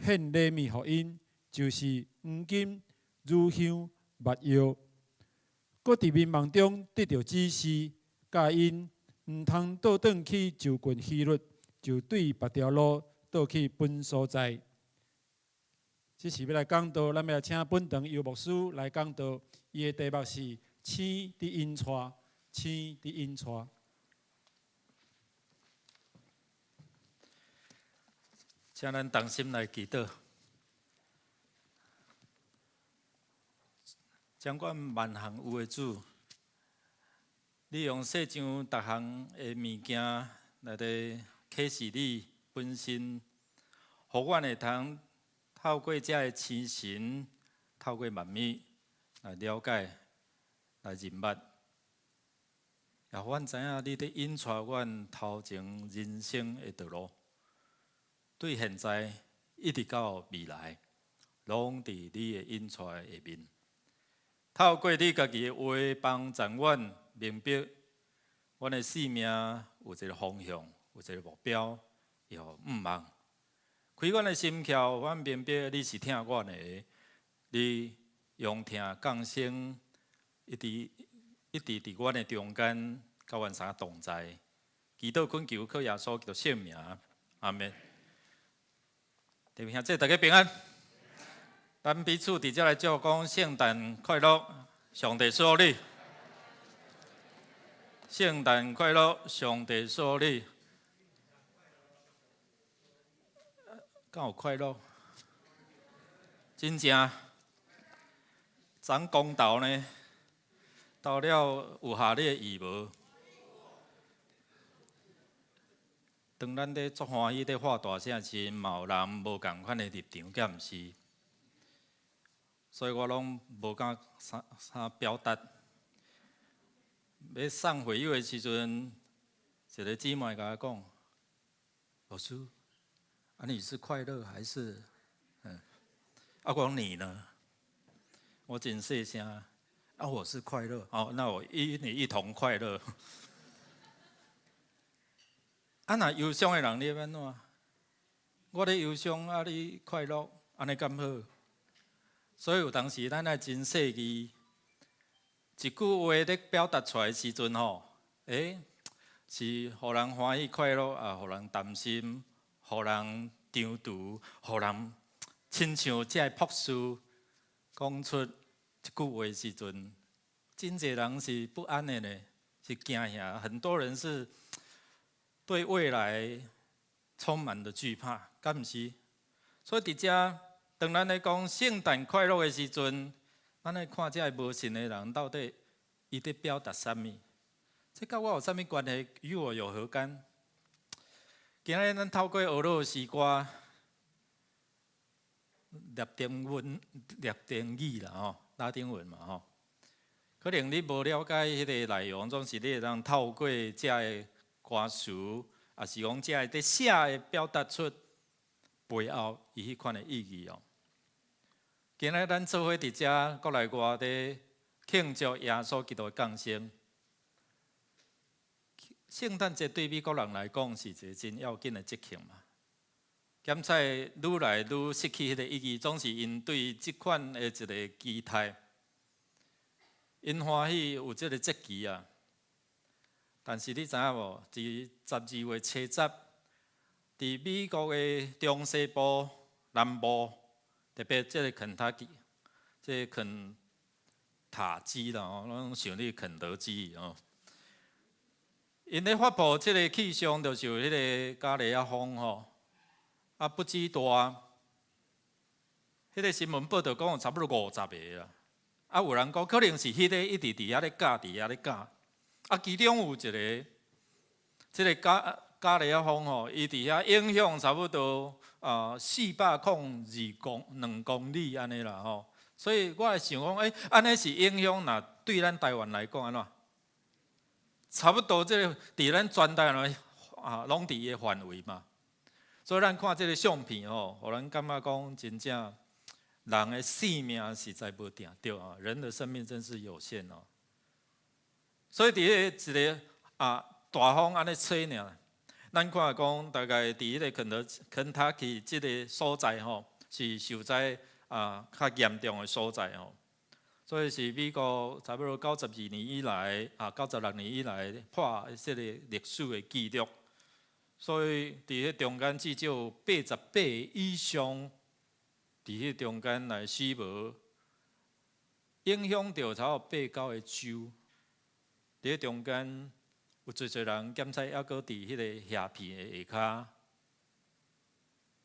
獻禮物予𪜶，就是黃金、乳香、沒藥。閣佇眠夢中得著指示，教𪜶毋通倒轉去就近希律，就對別條路倒去本所在。這是欲來講道，咱欲來請本堂游牧師來講道。伊的題目是“星佇引帶，星佇引帶”。請咱同心來祈禱。掌管萬項有的主，你用世上逐項的物件來咧啟示你本身，予阮會通透過這个星辰，透過萬物來了解、來認捌，也予阮知影你佇引帶阮頭前人生的道路，對現在一直到未來，攏佇你的引帶下面。透過你家己的話幫助阮明白，阮的生命有一个方向，有一个目標，予向望。開阮的心竅，阮明白你是疼阮的，你用疼降生，一直一直佇阮的中間，佮阮三同在。祈禱懇求靠耶穌基督聖名，阿們。弟兄姊妹大家平安。咱彼此佇遮來祝講聖誕快樂，上帝賜福你。聖誕快樂，上帝賜福你。敢有快樂？真正，昨公投呢，投了有下你的意無？當咱咧足歡喜咧喊大聲時，嘛有人無仝款的立場，敢毋是？所以我攏無敢啥啥表達。欲送會友的時陣，一个姊妹共我講：老師，啊你是快樂還是？啊我講你呢？我真細聲，啊我是快樂，哦，那我與你一同快樂。啊若憂傷的人你欲按怎？我咧憂傷，啊你快樂，按呢敢好？所以有當時咱愛真細膩，一句話咧表達出來的時陣吼，是予人歡喜快樂，也予人擔心，予人張櫥，予人親像這个博士講出這句話的時陣，真濟人是不安的呢，是驚嚇。很多人是對未來充滿了懼怕，敢毋是？所以佇遮，當咱咧講聖誕快樂的時陣，咱愛看這个無信的人到底伊佇表達啥物？這佮我有啥物關係？與我有何干？今日咱透過俄羅斯歌、拉丁文、拉丁語啦吼，拉丁文嘛吼，可能你無了解彼个內容，總是你會當透過這个歌詞，抑是講這个佇寫的表達出背後伊彼款的意義哦。今日咱做伙佇遮國內外佇慶祝耶穌基督的降生。聖誕節對美國人來講是一个真要緊的節慶嘛。檢採愈來愈失去彼个意義，總是𪜶對這款的一个期待，𪜶歡喜有這个節期啊。但是你知影無？佇12月7日，佇美國的中西部、南部，特別這个肯塔基、這個肯塔基啦吼，攏想你肯德基哦。𪜶咧發布這个氣象，就是有彼个加利亞風吼，啊不止大，彼个新聞報導講有差不多50个啦。啊有人講可能是彼个一直佇遐咧咬，佇遐咧咬。啊其中有一个，這个加利亞風吼，伊佇遐影響差不多啊402公兩公里按呢啦吼。所以我會想講，按呢是影響，若對咱台灣來講按怎？差不多這个佇咱全台灣啊，攏佇伊的範圍嘛。所以咱看這个相片吼，予咱感覺講真正人的性命實在無定著啊，人的生命真是有限哦。所以佇彼個一个啊大風按呢吹爾，咱看講大概佇彼個肯塔基這个所在吼，是受災啊較嚴重的所在吼。所以是美國差不多92年以來啊，96年以來破這个歷史的紀錄。所以佇彼中間至少有88個以上，佇彼中間來死亡，影響著差不多八九個州。佇彼中間有濟濟人檢測，猶閣佇彼个瓦片的下跤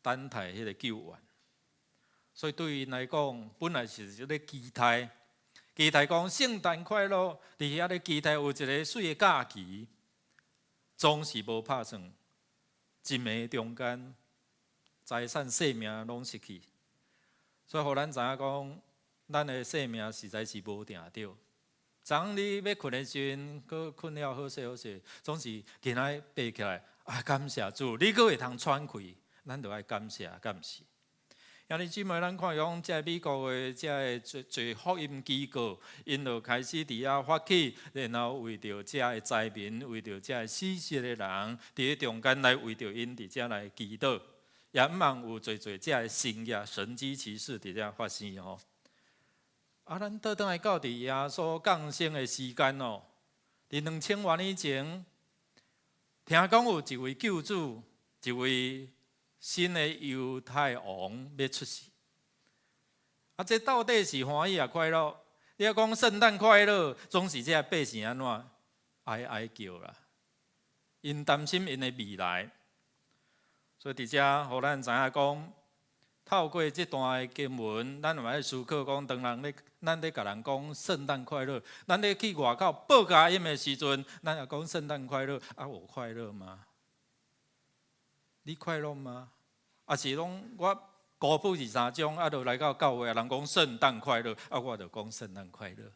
等待彼个救援。所以對𪜶來講，本來是一个期待，期待講聖誕快樂，佇遐咧期待有一个媠的假期，總是無拍算。一暝中間，財產性命攏失去，所以予咱知影講，咱的生命實在是無定著。昨昏你欲睏的時陣，閣睏了好勢好勢，總是今仔爬起來，啊，感謝主，你閣會通喘氣，咱就愛感謝感謝。兄弟姊妹，咱看講，這美國的這个濟濟福音機構，𪜶就開始佇遐發起，然後為著這个災民，為著這个死失的人，佇咧中間來為著𪜶佇遮來祈禱，也毋茫有濟濟這个神蹟神蹟奇事佇遮發生吼。啊，咱倒轉來到佇耶穌降生的時間哦，佇2000外年前，聽講有一位救主，一位新的猶太王欲出世，啊，這到底是歡喜抑快樂？你若講聖誕快樂，總是這百姓按怎哀哀叫啦？𪜶擔心𪜶的未來，所以佇遮予咱知影講，透過這段的經文，咱嘛愛思考講，當人咧，咱咧共人講聖誕快樂，咱咧去外口報佳音的時陣，咱也講聖誕快樂，啊，我快樂嗎？你快樂嗎？抑是講我孤苦二三種，啊，就來到教會，人講聖誕快樂，啊，我就講聖誕快樂。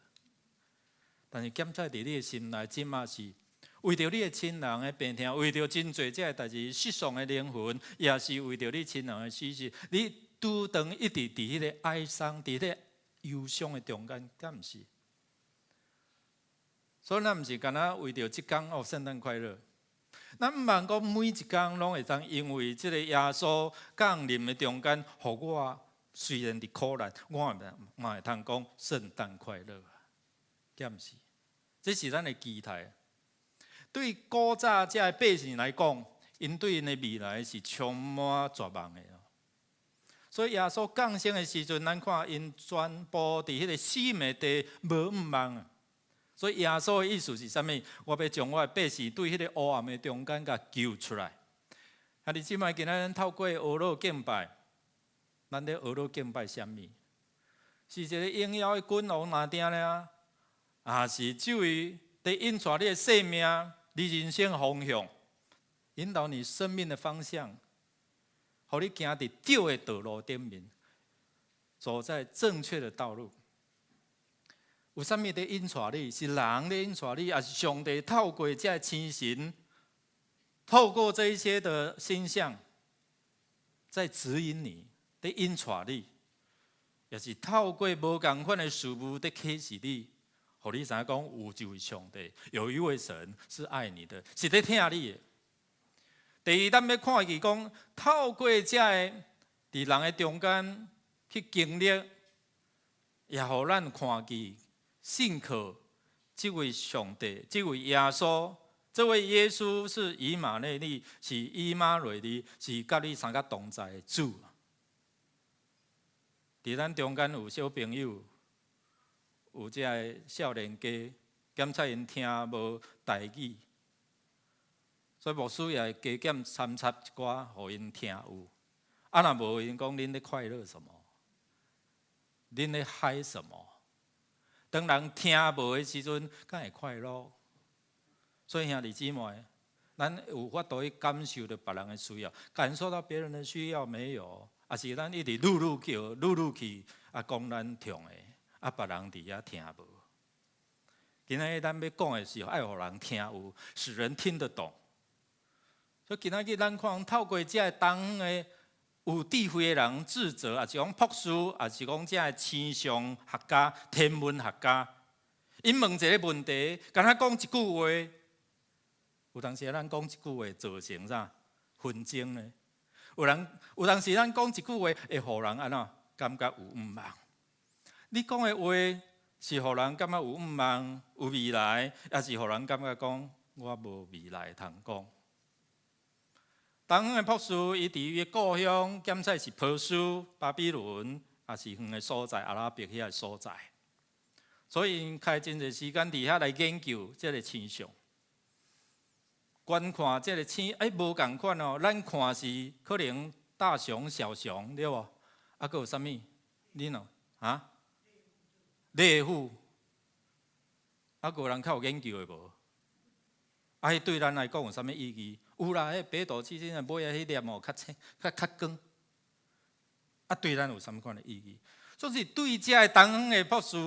但是檢查佇你的心內，這馬是為著你的親人的病痛，為著真濟這个代誌失喪的靈魂，也是為著你親人的死失，你拄當一直佇彼个哀傷、佇彼个憂傷的中間，敢毋是？所以咱毋是干焦為著這工哦，聖誕快樂。咱毋茫講每一工攏會當因為這个耶穌降臨的中間，予我雖然佇苦難，我嘛會通講聖誕快樂，敢毋是？這是咱的期待。對古早這个百姓來講，𪜶對𪜶的未來是充滿絕望的。所以耶穌降生的時陣，咱看𪜶全部佇彼个死的地無向望啊。所以耶穌的意思是啥物？我欲將我的百姓對彼个黑暗的中間共救出來。兄弟姊妹，今仔咱透過呵咾敬拜，咱咧呵咾敬拜啥物？是一個榮耀的君王若定爾，抑是這位佇引帶你的生命、你人生方向，引導你生命的方向，予你行佇對的道路頂面，走在正確的道路。有啥物佇引帶你？是人咧引帶你，抑是上帝透過這个星神，透過這一些的星象，在指引你，佇引帶你，抑是透過無仝款的事物佇啟示你，予你知影講有一位上帝，有一位神是愛你的，是佇疼你的。第二，咱欲看見講，透過這个佇人的中間去經歷，也予咱看見。信靠這位上帝，這位耶穌，這位耶穌是以馬內利，是以馬內利，是佮你相佮同在的主。佇咱中間有小朋友，有這个少年家，檢測𪜶聽無台語，所以牧師也會加減摻插一寡，予𪜶聽有。啊，若無𪜶講恁咧快樂什麼？恁咧嗨什麼？當人聽無的時陣，敢會快樂？所以兄弟姊妹，咱有法度去感受著別人的需要，感受到別人的需要沒有？抑是咱一直愈愈叫，愈愈去啊，講咱痛的，啊，別人佇遐聽無。今仔日咱欲講的時候，愛予人聽有，使人聽得懂。所以今仔日咱看透過這个當的有智慧的人智者，抑是講博士，抑是講這个星象學家、天文學家，𪜶問一个問題，干焦講一句話，有當時咱講一句話造成啥紛爭呢？有當時咱講一句話會予人按怎感覺有毋望？你講的話是予人感覺有毋望、有未來，抑是予人感覺講我無未來通講？東方的博士，伊佇伊的故鄉，檢測是波斯、巴比倫，抑是遠的所在，阿拉伯遐个所在。所以𪜶開真濟時間佇遐來研究這个星象，觀看這个星，欸，無仝款哦。咱看是可能大熊、小熊，對無？啊，閣有啥物？你喏，啊？獵戶，啊，閣有人較有研究的無？啊，彼對咱來講有啥物意義？有啦，彼北斗七星的尾仔彼粒哦，較清、較較光。啊，對咱有啥物款的意義？所以對這个東方的博士，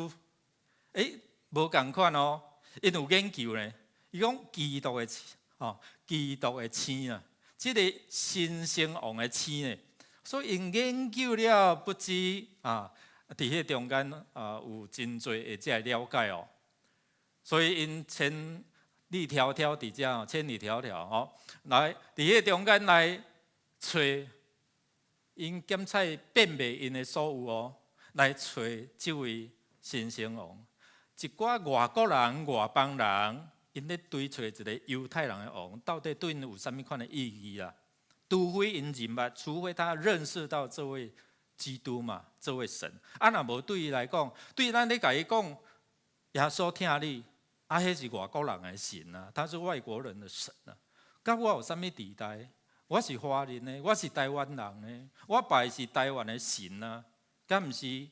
欸，無仝款哦，𪜶有研究呢。伊講基督的哦，基督的星啊，這个新生王的星呢，所以𪜶研究了不止啊，佇彼个中間啊有真濟的這个了解哦。所以𪜶千里迢迢佇遮，千里迢迢哦，來佇彼个中間來揣，𪜶檢測變賣𪜶的所有哦，來揣這位新生王。一寡外國人、外邦人，𪜶咧追揣一个猶太人的王，到底對𪜶有啥物款的意義啊？除非𪜶認捌，除非他認識到這位基督嘛，這位神。啊，若無對伊來講，對咱咧共伊講，耶穌疼你，啊，彼是外國人的神啊，他是外國人的神啊。佮我有啥物佇代？我是華人的，我是台灣人的，我拜的是台灣的神啊，敢毋是？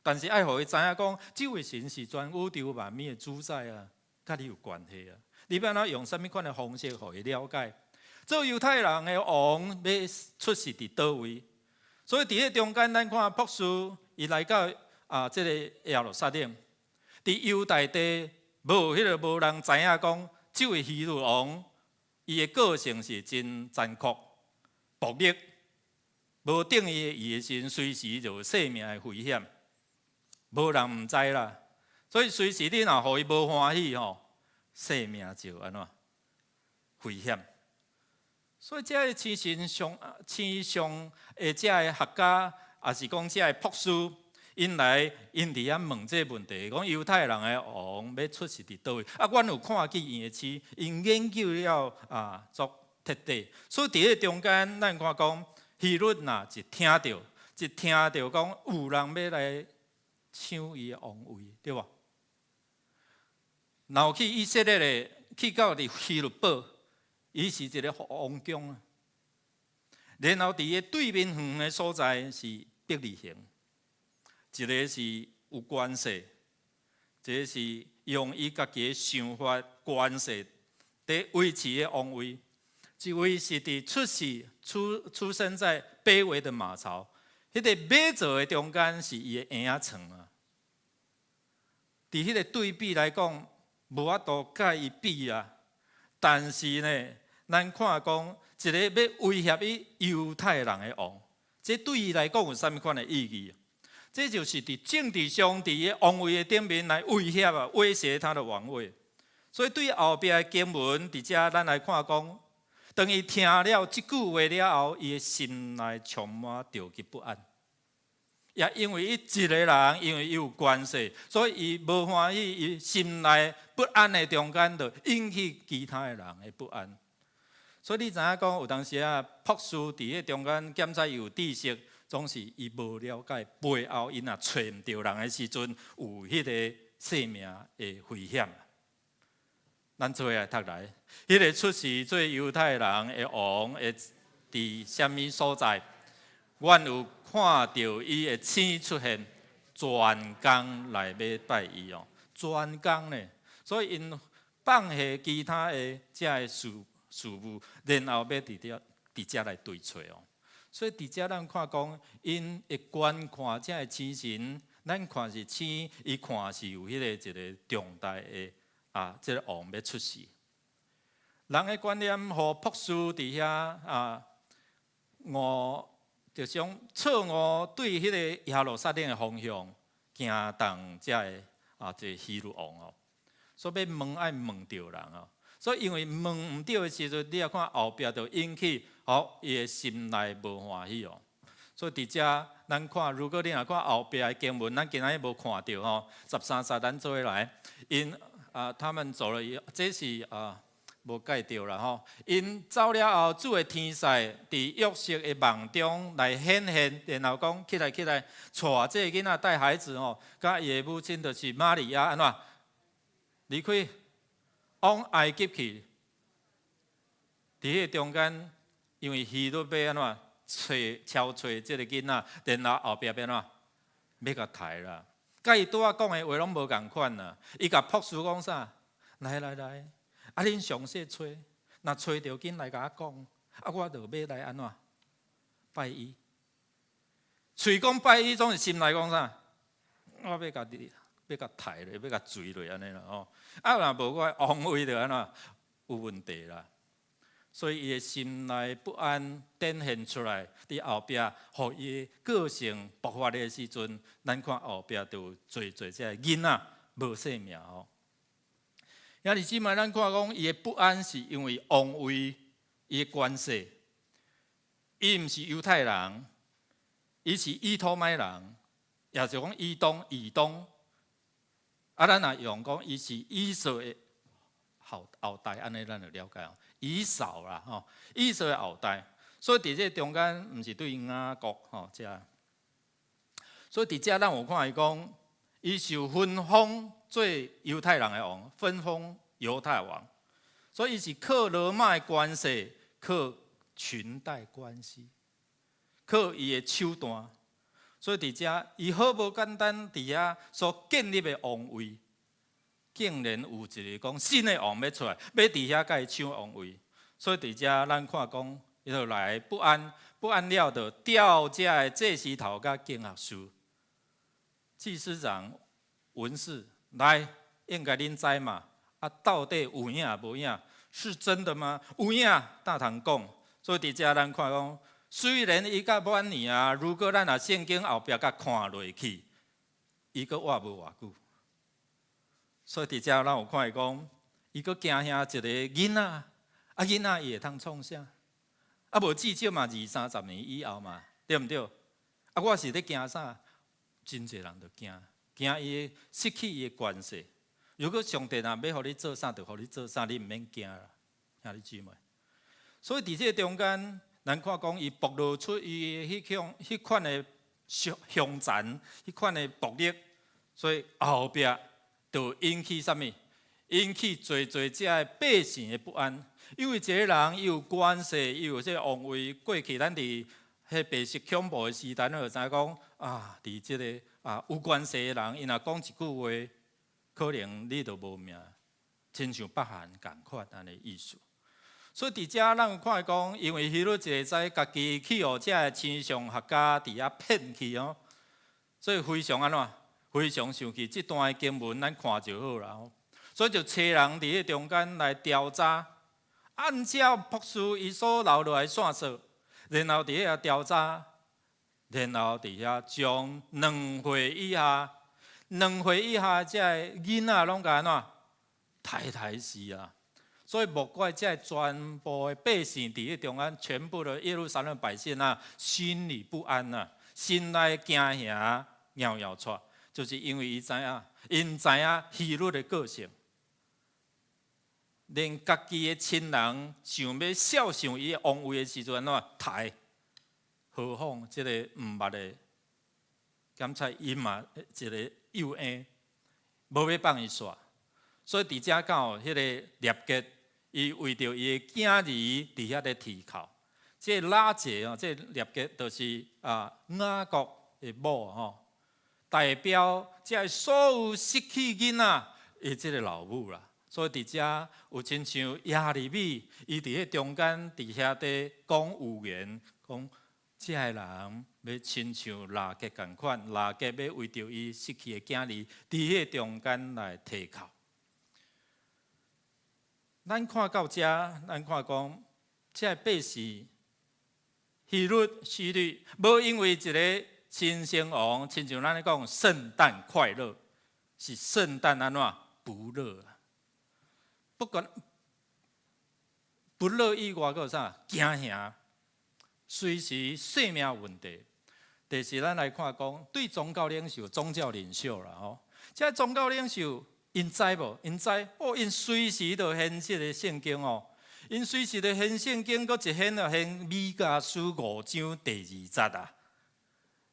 但是愛予伊知影講，這位神是全宇宙萬物的主宰啊，佮你有關係啊。你欲按怎用啥物款的方式予伊了解？做猶太人的王欲出世佇佗位？所以佇彼中間，咱看博士伊來到啊，這个耶路撒冷，佇猶大地無彼个無人知影講，這位希律王伊的個性是真殘酷、暴力，無定伊的意的時陣，隨時就有性命的危險，無人毋知啦。所以隨時你若予伊無歡喜吼，性命就按怎危險。所以這个星神上星象的這个學家，抑是講這个博士，𪜶來𪜶佇遐問這个問題，講猶太人的王欲出世佇佗位？啊，阮有看見伊的星，𪜶研究了啊，足徹底。所以佇彼中間，咱看講希律若一聽著講有人欲來搶伊的王位，對無？然後去以色列的，去到佇希律堡，伊是一个王宮啊。然後佇伊對面遠的所在是伯利恆，一个是有權勢，一个是用伊家己的想法、權勢佇維持的王位。一位是佇出世出生在卑微的馬槽，彼个馬槽的中間是伊的嬰仔床啊。佇彼个對比來講，無法度共伊比啊。但是呢，咱看講一个欲威脅伊猶太人的王，這對伊來講有啥物款的意義？這就是佇政治上，佇伊王位的頂面來威脅啊，威脅他的王位。所以對後壁的經文，佇遮咱來看講，當伊聽了這句話了後，伊的心內充滿著急不安。也因為伊一個人，因為伊有權勢，所以伊無歡喜，伊心內不安的中間，就引起其他的人的不安。所以你知影講，有當時啊，博士佇彼中間檢查有知識，總是伊無了解背後，伊若揣毋著人的時陣，有彼个性命的危險。咱做伙來讀來，彼个出世做猶太人的王，會佇啥物所在？阮有看著伊的星出現，專工來欲拜伊哦，專工呢，所以𪜶放下其他的這个事務，然後欲佇遮來追揣哦。所以佇遮咱看講，𪜶會觀看這个星神，咱看是星，伊看是有彼个一个重大的啊，這个王欲出世。人的觀念予博士佇遐啊，誤就想錯誤對彼個耶路撒冷的方向，驚動這个啊，這個希律王哦。所以欲問愛問著人哦。所以因為問毋著的時陣，你也看後壁就引起，吼，伊的心內無歡喜哦。所以佇遮咱看，如果你若看後壁的經文，咱今仔日無看著吼，13節咱做伙來，𪜶啊，他們走了以後，這是啊無蓋著啦吼。𪜶走了後，主的天使佇約瑟的夢中來顯現，然後講起來起來，帶這個囡仔帶孩子吼，佮伊的母親就是瑪利亞按怎離開，往埃及去。佇彼個中間，因為希律欲按怎揣搜揣這個囡仔，然後後壁欲按怎欲共刣啦。佮伊拄仔講的話攏無仝款啦。伊共卜師講啥？來來來，啊恁詳細揣，若揣著緊來共我講，啊我就欲來按怎拜伊。喙講拜伊，總是心內講啥？我欲共你，欲共刣落，欲共錘落按呢啦吼。啊若無我王位就按怎有問題啦。所以伊的心內不安展現出來，佇後壁，予伊個性爆發的時陣，咱看後壁就有濟濟這个囡仔無性命吼。兄弟姊妹，咱看講伊的不安是因為王位伊的關係，伊毋是猶太人，伊是以多瑪人，也就講以東以東。啊，咱若用講伊是以掃的後代，按呢咱就了解哦。以掃啦，吼，以掃的後代，所以佇這中間毋是對雅各吼遮。所以佇遮咱有看伊講，伊受分封做猶太人的王，分封猶太王，所以伊是靠羅馬的關係，靠裙帶關係，靠伊的手段。所以佇遮，伊好無簡單，佇遐所建立的王位，竟然有一個講新的王欲出來，欲佇遐共伊搶王位。所以佇遮咱看講，伊就來不安，不安了，就調遮的祭司頭佮經學師、祭司長、文士來，應該恁知嘛？啊，到底有影無影？是真的嗎？有影，大堂講。所以佇遮咱看講，雖然伊較晚年啊，如果咱若聖經後壁共看落去，伊閣活無偌久。所以佇遮咱有看伊講，伊閣驚嚇一個囡仔，啊囡仔伊會通創啥？啊無至少嘛二三十年以後嘛，對毋對？啊我是咧驚啥？真濟人就驚，驚伊失去伊的權勢。如果上帝若欲予你做啥，就予你做啥，你毋免驚啦，兄弟姊妹。所以佇這個中間，咱看講伊暴露出伊彼款的兇殘，彼款的暴力，所以後壁就引起啥物？引起濟濟遮的百姓的不安。因為一個人伊有權勢，伊有這個王位，過去咱佇彼白色恐怖的時代，咱就知影講啊，佇這個啊有權勢的人，伊若講一句話，可能你就無命，親像北韓仝款按呢意思。所以佇遮咱有看講，因為希律一个知家己去予遮的星象學家佇遐騙去哦，所以非常按怎？非常生氣。這段的經文咱看就好啦。所以就差人佇彼中間來調查，按照卜師伊所留落來線索，然後佇遐調查，然後佇遐將2歲以下、兩歲以下這个囡仔攏共按怎？刣刣死啊！所以莫怪這全部的百姓佇彼中間，全部的耶路撒冷百姓啊，心裡不安啊，心內驚嚇、搖搖掣，就是因為伊知影，𪜶知影希律的個性，連家己的親人想欲肖想伊的王位的時陣，按怎刣？何況這個毋捌的，檢查伊嘛一個幼嬰，無欲放伊煞。所以佇遮到彼個臘結，伊為著伊的囝兒佇遐咧啼哭。這個拉結哦，這個臘結就是啊雅各的某吼，代表這個所有失去囡仔的這個老母啦。所以佇遮有親像耶利米，伊佇彼中間佇遐咧講預言，講這個人欲親像拉結仝款，拉結欲為著伊失去的囝兒，佇彼個中間來啼哭。咱看到遮，咱看講，這個百姓希律、希律，無因為一個新生王，親像咱咧講聖誕快樂，是聖誕按怎不樂啊？不管不樂意外閣有啥？驚嚇，隨時性命問題。第四，咱來看講，對宗教領袖、宗教領袖啦吼，這宗教領袖𪜶知無？𪜶知哦，𪜶隨時都掀這个聖經哦，𪜶隨時都掀聖經，閣一掀就掀彌迦書五章第二節啊。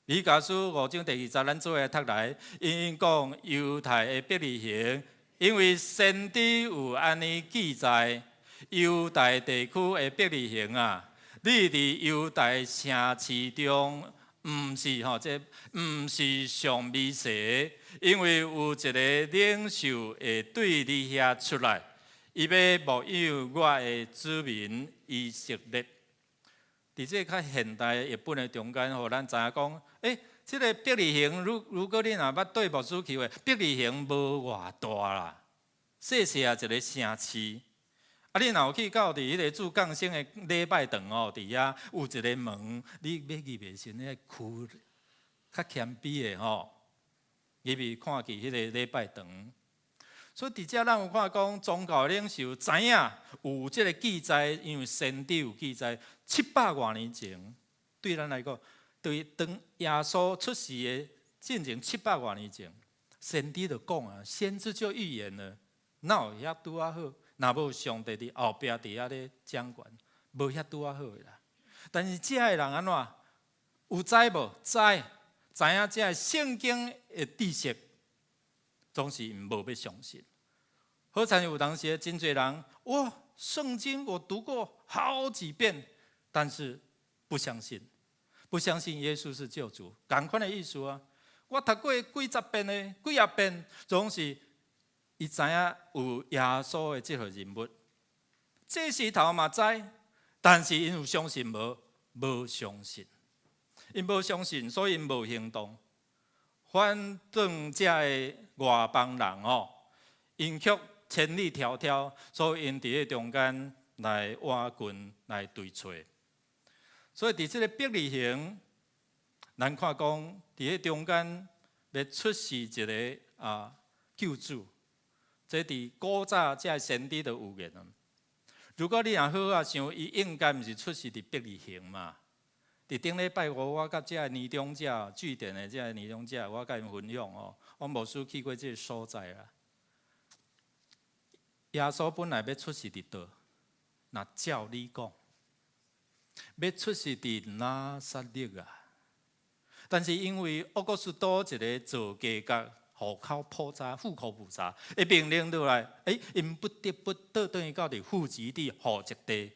彌迦書五章第二節，咱做伙讀來，𪜶講猶太的伯利恆，因為先知有按呢記載，猶大地區的伯利恆啊，你佇猶大城市中，毋是吼，這毋是上微細，因為有一个領袖會對你遐出來，伊欲牧養我的子民以色列。佇這個較現代譯本的中間，予咱知影講，這个伯利恆，如果你若捌綴牧師去的，伯利恆無偌大啦，細細仔一个城市。啊，你若有去到佇彼个主降生的禮拜堂哦，佇遐有一个門，你欲入的時陣，彼个區較謙卑的吼，入去看見彼个禮拜堂。所以佇遮咱有看講，宗教領袖知影有這个記載，因為先知有記載，七百外年前，對咱來講，對當耶穌出世的進前七百外年前，先知就講啊，先知就預言了，哪有遐拄仔好？若無上帝佇後壁佇遐咧掌權，無遐拄仔好的啦。但是遮的人按怎？有知無？知，知影這个聖經的知識，總是無欲相信。好親像有當時真濟人，哇！聖經我讀過好幾遍，但是不相信，不相信耶穌是救主，仝款的意思啊！我讀過幾十遍的，幾仔遍，總是伊知影有耶穌的這號人物，這時頭嘛知，但是𪜶有相信無？無相信，𪜶無相信，所以𪜶無行動。反轉遮个外邦人哦，𪜶卻千里迢迢，所以𪜶佇彼中間來挖掘、來追揣。所以佇這个伯利恆，咱看講佇彼中間欲出世一个救主，這佇古早遮先知就預言啊。如果你若好好想，伊應該毋是出世佇伯利恆嘛？佇頂禮拜五，我佮遮个年長者、據點的遮个年長者，我佮𪜶分享哦，我牧師去過這个所在啦。耶穌本來欲出世佇佗？若照理講，欲出世佇拿撒勒啊。但是因為奧古斯都一个做價格戶口普查、戶口普查，伊命令落來，𪜶不得不倒轉去到佇戶籍地、戶籍地，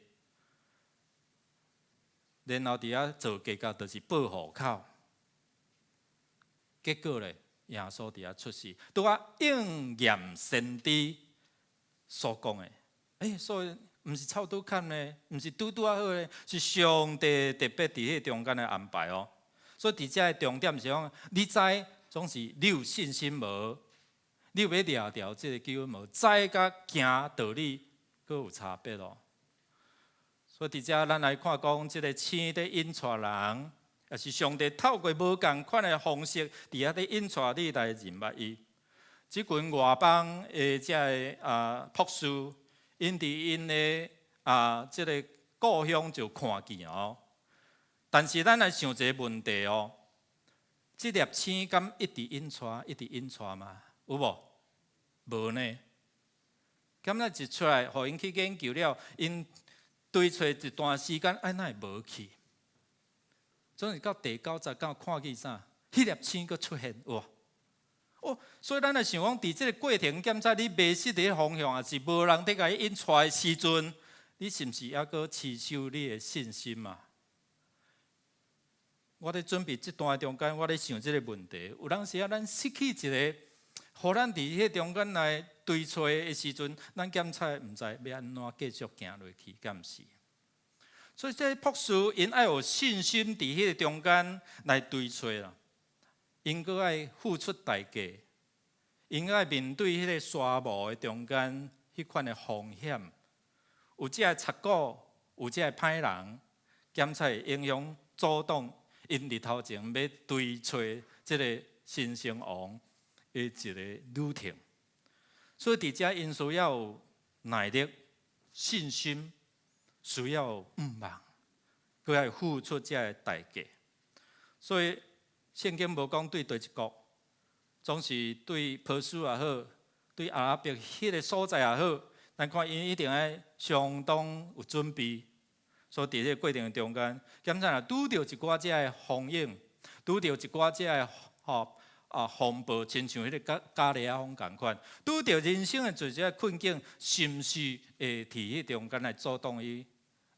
然後佇遐做價格，就是報戶口。結果咧，耶穌佇遐出世，拄仔應驗先知所講的。所以毋是湊拄巧呢，毋是拄拄仔好呢，是上帝特別佇彼中間的安排哦。所以佇遮的重點是講，你知總是你有信心無？你有欲掠著這个救恩無？知佮行道理閣有差別哦。所以佇遮咱來看講，這个星佇引帶人，也是上帝透過無仝款的方式，佇遐佇引帶你來認捌伊。這群外邦的遮个卜士，𪜶佇𪜶的這个故鄉就看見哦。但是咱來想一个問題哦，這粒星敢一直引帶，一直引帶嗎？有無？無呢。敢若一出來，予𪜶去研究了，𪜶追揣一段時間，哎，哪會無去？總是到第九十九看見啥？彼粒星閣出現，有無？哦，所以咱來想講，佇這个過程檢查你迷失佇方向，抑是無人佇共你引帶的時陣，你是毋是猶閣持守你的信心啊？我咧準備這段中間，我咧想這个問題。有當時啊，咱失去一个，予咱佇彼中間來追揣的時陣，咱檢查毋知欲按怎繼續行落去，敢毋是？所以這个卜士𪜶愛有信心，佇彼个中間來追揣啦。𪜶閣愛付出代價，𪜶愛面對彼个沙漠的中間彼款的風險，有這个賊鼓，有這个歹人，檢查會影響阻擋𪜶日頭前欲追揣這个新生王的一个旅程。所以佇遮𪜶需要有耐力、信心，需要向望，閣愛付出這个代價。所以聖經無講對佗一國，總是對波斯也好，對阿拉伯彼个所在也好，咱看𪜶一定愛相當有準備。所以佇這个過程中間，檢查若拄著一寡這个風湧，拄著一寡這个吼風暴，親像彼个加利亞風仝款，拄著人生的濟這困境，是毋是會佇彼中間來阻擋伊？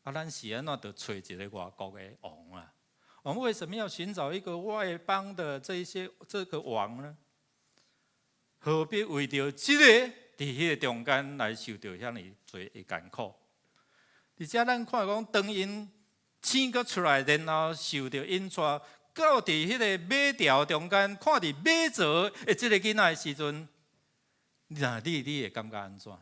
啊，咱是按怎著揣一个外國的王啊？我們為什麼要尋找一個外邦的這一些這個王呢？何必為著這個佇彼個中間來受著遐爾濟的艱苦？而且咱看講，當𪜶生閣出來，然後受著引帶，到佇彼个馬槽中間，看佇馬槽的這個囡仔的時陣，若你會感覺按怎？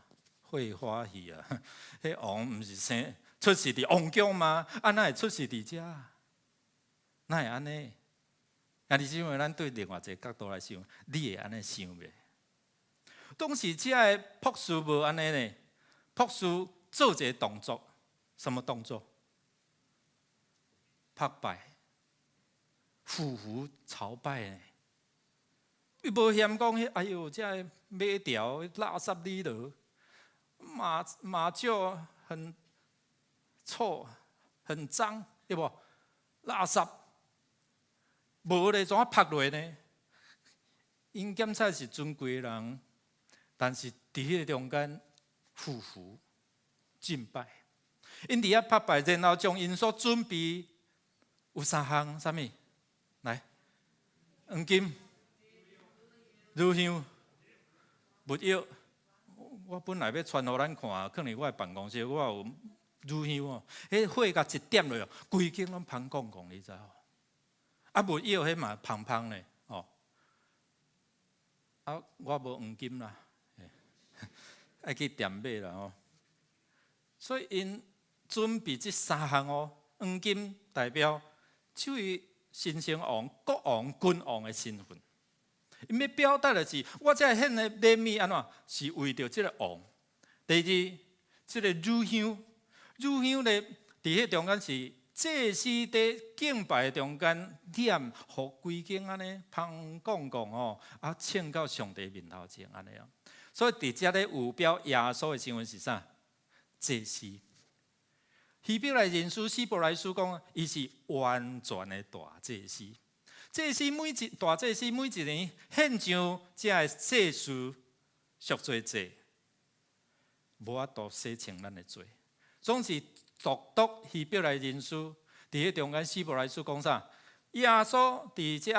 會歡喜啊！彼王毋是生出世佇王宮嗎？啊，哪會出世佇遮？哪會按呢？啊，你因為咱對另外一个角度來想，你會按呢想袂？當時這个博士無按呢呢，博士做一个動作，什麼動作？拍拜，俯伏朝拜呢？伊無嫌講，哎喲，這个馬槽垃圾裡頭，馬廄很臭、很髒，對無？垃圾，無咧，怎啊拍落呢？𪜶檢查是尊貴人，但是佇彼个中間俯伏敬拜，𪜶佇遐拍拜，然後將𪜶所準備有三項，啥物？來，黃金、乳香、沒藥。我本來欲傳予咱看，囥佇我的辦公室，我有乳香哦，彼火共一點落，規間攏芳摃摃，你知無？啊，沒藥彼嘛芳芳咧，哦。啊，我無黃金啦，愛去店買啦吼。所以𪜶準備這三項哦，黃金代表這位神聖王、國王、君王的身份。𪜶欲表達的是，我這獻的禮物按怎？是為著這个王。第二，這个乳香，乳香咧，佇彼中間是祭司佇敬拜中間點，予規間按呢芳摃摃吼，啊，衝到上帝面頭前按呢樣。所以佇遮咧有表耶穌的身份是啥？祭司。希伯來人書、希伯來書講，伊是完全的大祭司。祭司每一大祭司每一年獻上這个祭司贖罪祭，無法度洗清咱的罪。總是獨獨希伯來人書佇彼中間，希伯來書講啥？耶穌佇遮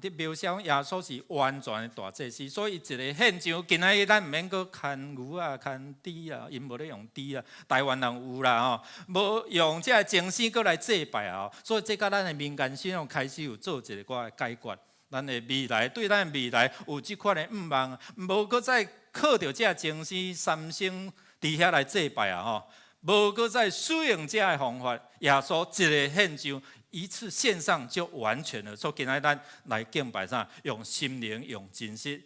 佇描寫耶穌是完全的大祭司，所以伊一个獻上，今仔日咱毋免閣牽牛啊、牽豬啊，𪜶無咧用豬啊，台灣人有啦吼，無用這个精牲閣來祭拜啊，所以這佮咱的民間信仰開始有做一个寡解決。咱的未來對咱的未來有這款的向望，無閣再靠著這个精牲三牲佇遐來祭拜啊吼，無閣再使用這个方法，耶穌一个獻上，一次獻上就完全了。所以今仔咱來敬拜啥？用心靈、用真實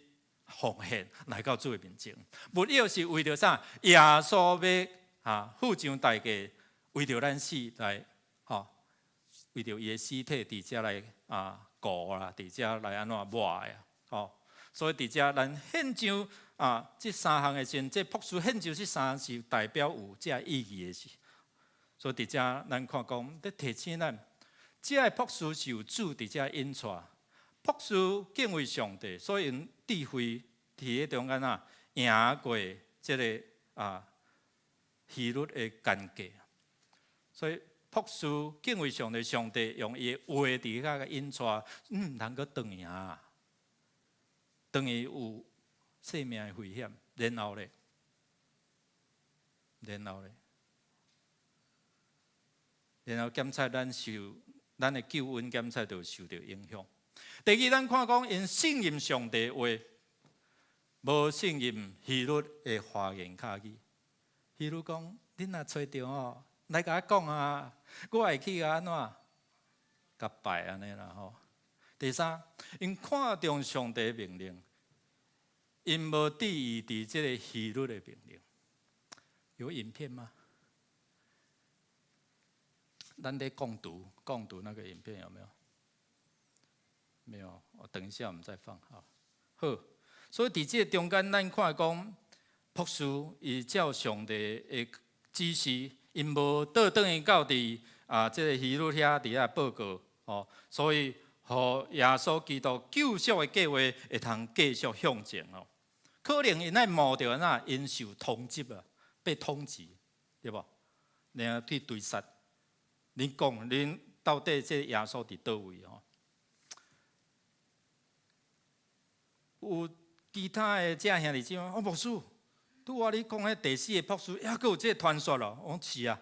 奉獻來到主的面前。沒藥是為著啥？耶穌欲付上代價，為著咱死來，吼，為著伊的屍體佇遮來糊啦，佇遮來按怎抹的，吼。所以佇遮咱獻上這三項的時陣，這博士獻上這三項是代表有這意義的事。所以佇遮咱看講，咧提醒咱，這个博士是有主佇遮引帶，博士敬畏上帝，所以𪜶智慧佇彼中間啊，贏過這个希律的奸計。所以博士敬畏上帝，上帝用伊的話佇遐共引帶，人閣轉去啊，轉去有生命的危險，然後咧，然後咧，然後檢測咱受咱的救恩檢測就受著影響。第二，咱看講𪜶信任上帝話，無信任希律的花言巧語。希律講：恁若揣著吼，來共我講啊，我會去共按怎共拜按呢啦吼。第三，𪜶看重上帝命令，𪜶無注意佇這个希律的命令。有影片嗎？咱咧共讀共讀那個影片有沒有？沒有，我等一下我們再放。好，好，所以佇這個中間，咱看講博士伊照上帝的指示，𪜶無倒轉去到佇啊，這個希律遐佇遐報告，哦，所以予耶穌基督救贖的計劃會通繼續向前哦。可能𪜶愛冒著按怎，𪜶受通緝啊，被通緝，對無？然後去追殺。恁講，恁到底這耶穌佇佗位吼？有其他的這兄弟姊妹，哦，牧師，拄仔你講彼第四个博士，猶閣有這個傳說咯？我講是啊，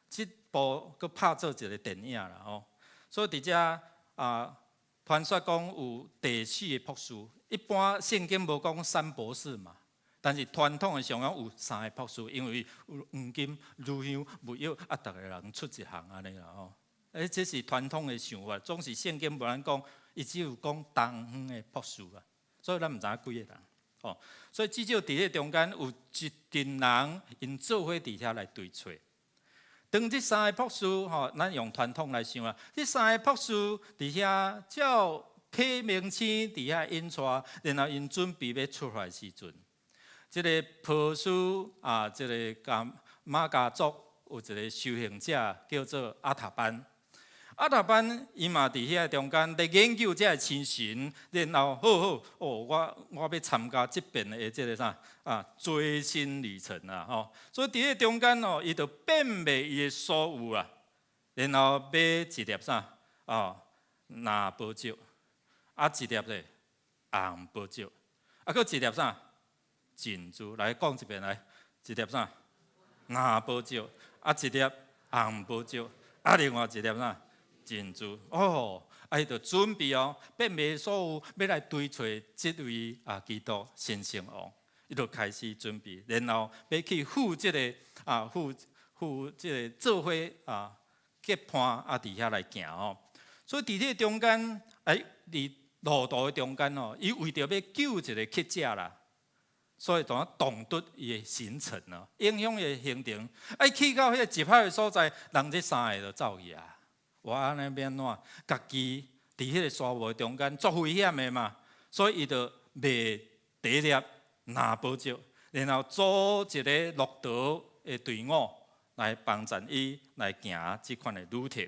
這部閣拍做一個電影啦吼。所以佇遮啊，傳說講有第四个博士，一般聖經無講三博士嘛，但是傳統的上講有三个博士，因為有黃金、乳香、沒藥，啊，逐个人出一項按呢啦吼。欸，這是傳統的想法，總是聖經無按呢講，伊只有講東方的博士啊，所以咱毋知影幾个人。哦，所以至少佇彼中間有一陣人，𪜶做伙佇遐來追揣。當這三个博士吼，咱用傳統來想啊，這三個博士佇遐照啟明星佇遐引帶，然後𪜶準備欲出發的時陣，這个波斯啊，這个加瑪迦族有一个修行者叫做阿塔班。阿塔班伊嘛佇遐中間咧研究這个星辰，然後好好哦，我欲參加這遍的這个啥啊追星旅程啊吼，所以佇彼中間哦，伊就變賣伊的所有啊，然後買一粒啥哦藍寶石，啊一粒咧紅寶石，啊閣一粒啥珍珠，來講一遍來，一粒啥藍寶石，啊一粒紅寶石，啊另外一粒啥？珍珠哦，啊，伊就準備哦，變賣所有，欲來追揣這位啊基督新生王，伊就開始準備，然後欲去赴這个啊赴赴這个做伙啊結伴啊佇遐來行哦。所以佇這个中間，哎，佇路途的中間哦，伊為著欲救一个乞者啦，所以就動奪伊的行程哦，影響伊的行程。啊，去到彼个集合的所在，人這三个就走去啊。我按呢欲按怎？家己佇彼个沙漠中間足危險的嘛，所以伊就賣第一粒藍寶石，然後組一个駱駝的隊伍來幫助伊來行這款的旅程。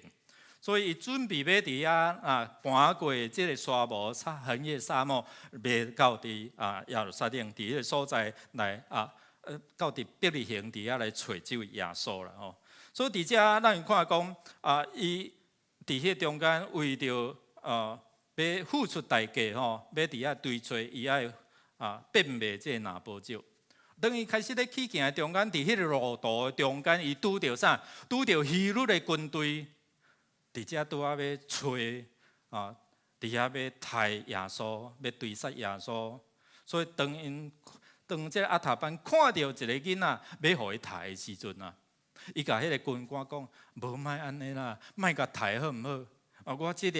所以伊準備欲佇遐啊，跋過這个沙漠、橫越沙漠，欲到佇啊耶路撒冷佇彼个所在來啊，到佇伯利恆佇遐來揣這位耶穌啦吼。所以佇遮咱看講啊，伊佇彼中間為著欲付出代價吼，欲佇遐追揣伊愛啊變賣這个藍寶石。當伊開始咧去行的中間，佇彼个路途的中間，伊拄著啥？拄著希律的軍隊，佇遮拄仔欲揣啊，佇遐欲刣耶穌，欲追殺耶穌。所以當𪜶當這个阿塔班看著一个囡仔欲予伊刣的時陣啊，伊共彼个軍官講：無莫按呢啦，莫共刣好毋好？啊，我這粒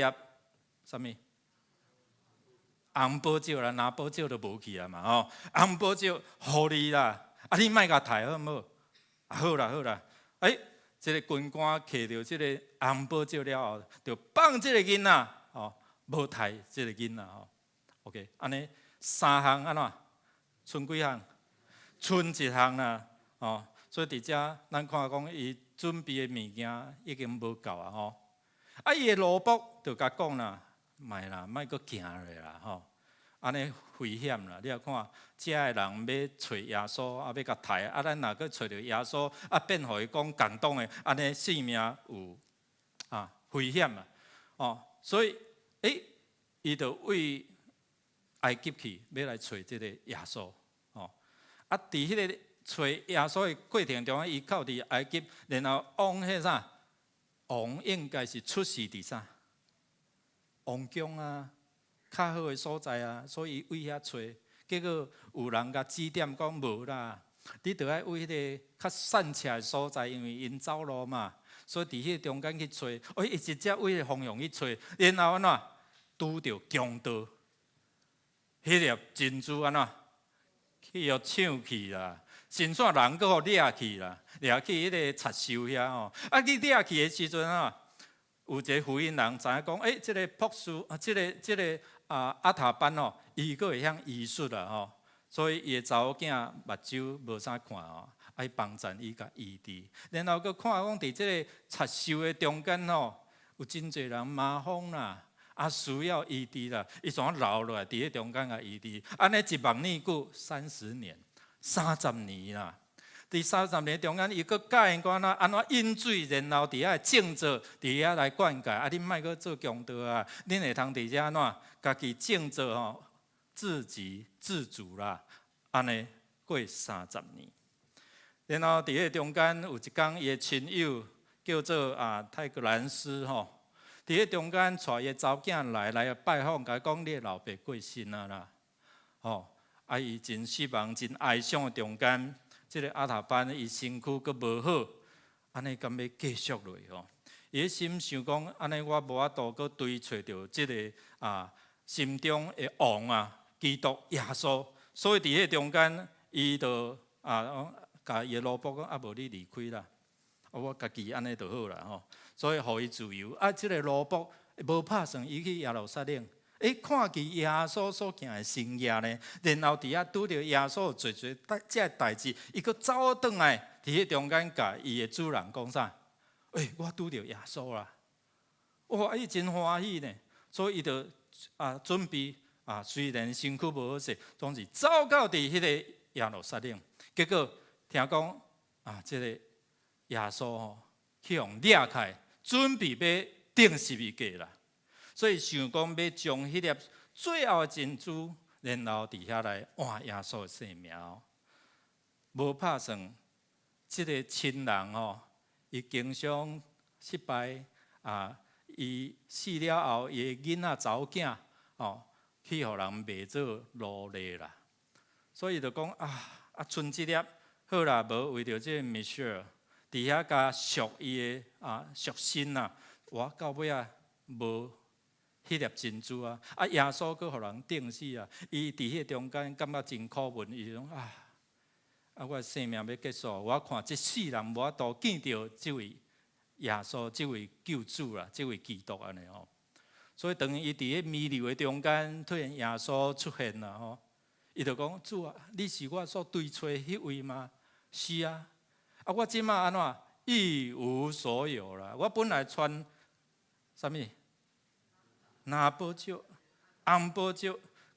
啥物紅寶石啦，藍寶石都無去啊嘛吼，紅寶石予你啦，啊你莫共刣好毋好？啊好啦好啦，欸，這个軍官揢著這个紅寶石了後，就放這个囡仔吼，無刣這个囡仔吼。OK，按呢三項按怎？賰幾項？賰一項啦，吼。所以佇遮，咱看講伊準備的物件已經無夠啊吼。啊，伊的奴僕就共講啦，莫啦，莫閣行落啦吼，按呢危險啦。你若看，遮的人欲揣耶穌，啊欲共刣，啊咱若閣揣著耶穌，啊變予伊講共黨的，按呢性命有啊危險啊，哦，所以，欸，伊就對埃及去，欲來揣這个耶穌，哦，啊，佇彼个揣耶穌的過程中，伊到佇埃及，然後王彼啥？王應該是出世佇啥？王宮啊，較好的所在啊，所以對遐揣，結果有人共指點講無啦，你著愛對彼个較散赤的所在，因為𪜶走路嘛，所以佇彼个中間去揣，哦，伊直接對彼个方向去揣，然後按怎？拄著強盜，彼粒珍珠按怎？去予搶去啦！先煞人閣予掠去啦，掠去彼个賊收遐吼。啊，去掠去的時陣啊，有一个福音人知影講，欸，這個博士啊，這個阿塔班吼，伊閣會曉醫術啦吼，所以伊的查某囝目睭無啥看吼，愛幫贊伊共醫治。然後閣看講佇這個賊獸的中間吼，有真濟人麻風啦，啊需要醫治啦，伊怎留落來佇彼中間共醫治？按呢一目爾久30年，三十年啦。佇三十年中間，伊閣教𪜶講按怎飲水，然後佇遐種作，佇遐來灌溉。啊，恁莫閣做強盜啊！恁會通佇遮按怎家己種作吼，自給自足啦。按呢過三十年，然後佇彼個中間有一工，伊的親友叫做泰格蘭斯吼，佇彼中間帶伊的查某囝來拜訪，共伊講你的老爸過身啊啦，吼，啊伊真失望、真哀傷的中間。這個阿塔班伊身軀閣無好，按呢敢欲繼續落去吼？伊心想講，按呢我無法度閣追揣著這個心中的王啊，基督耶穌。所以佇彼個中間，伊就共伊的奴僕講，啊無你離開啦，啊我家己按呢就好啦吼。所以予伊自由。啊，這個奴僕無拍算，伊去耶路撒冷。欸，看見耶穌所行的神蹟呢，然後佇遐拄著耶穌做做這个代誌，伊閣走轉來，佇彼中間共伊的主人講啥？欸，我拄著耶穌啦！哇，伊真歡喜呢，所以伊就準備雖然身軀無好勢，總是走到佇彼個耶路撒冷。結果聽講啊，這個耶穌吼去予掠起來，準備欲釘十字架啦。所以想講欲將彼粒最後的珍珠，然後佇遐來換耶穌的性命。無拍算，這個親人吼，伊經商失敗啊，伊死了後，伊的囡仔查某囝吼，去予人賣做奴隸啦。所以就講啊，賰這粒好啦，無為著這個米歇爾，佇遐共贖伊的贖身啊，我到尾仔無彼粒珍珠啊！啊，耶穌閣予人釘死啊！伊佇彼個中間感覺真苦悶，伊就講啊，啊，我的生命欲結束，我看這世人無法度見著這位耶穌，這位救主啦，這位基督按呢吼。所以當伊佇彼彌留的中間，突然耶穌出現啦吼，伊就講：主啊，你是我所追揣彼位嗎？是啊。啊，我這馬按怎一無所有啦？我本來穿啥物？藍寶石、紅寶石，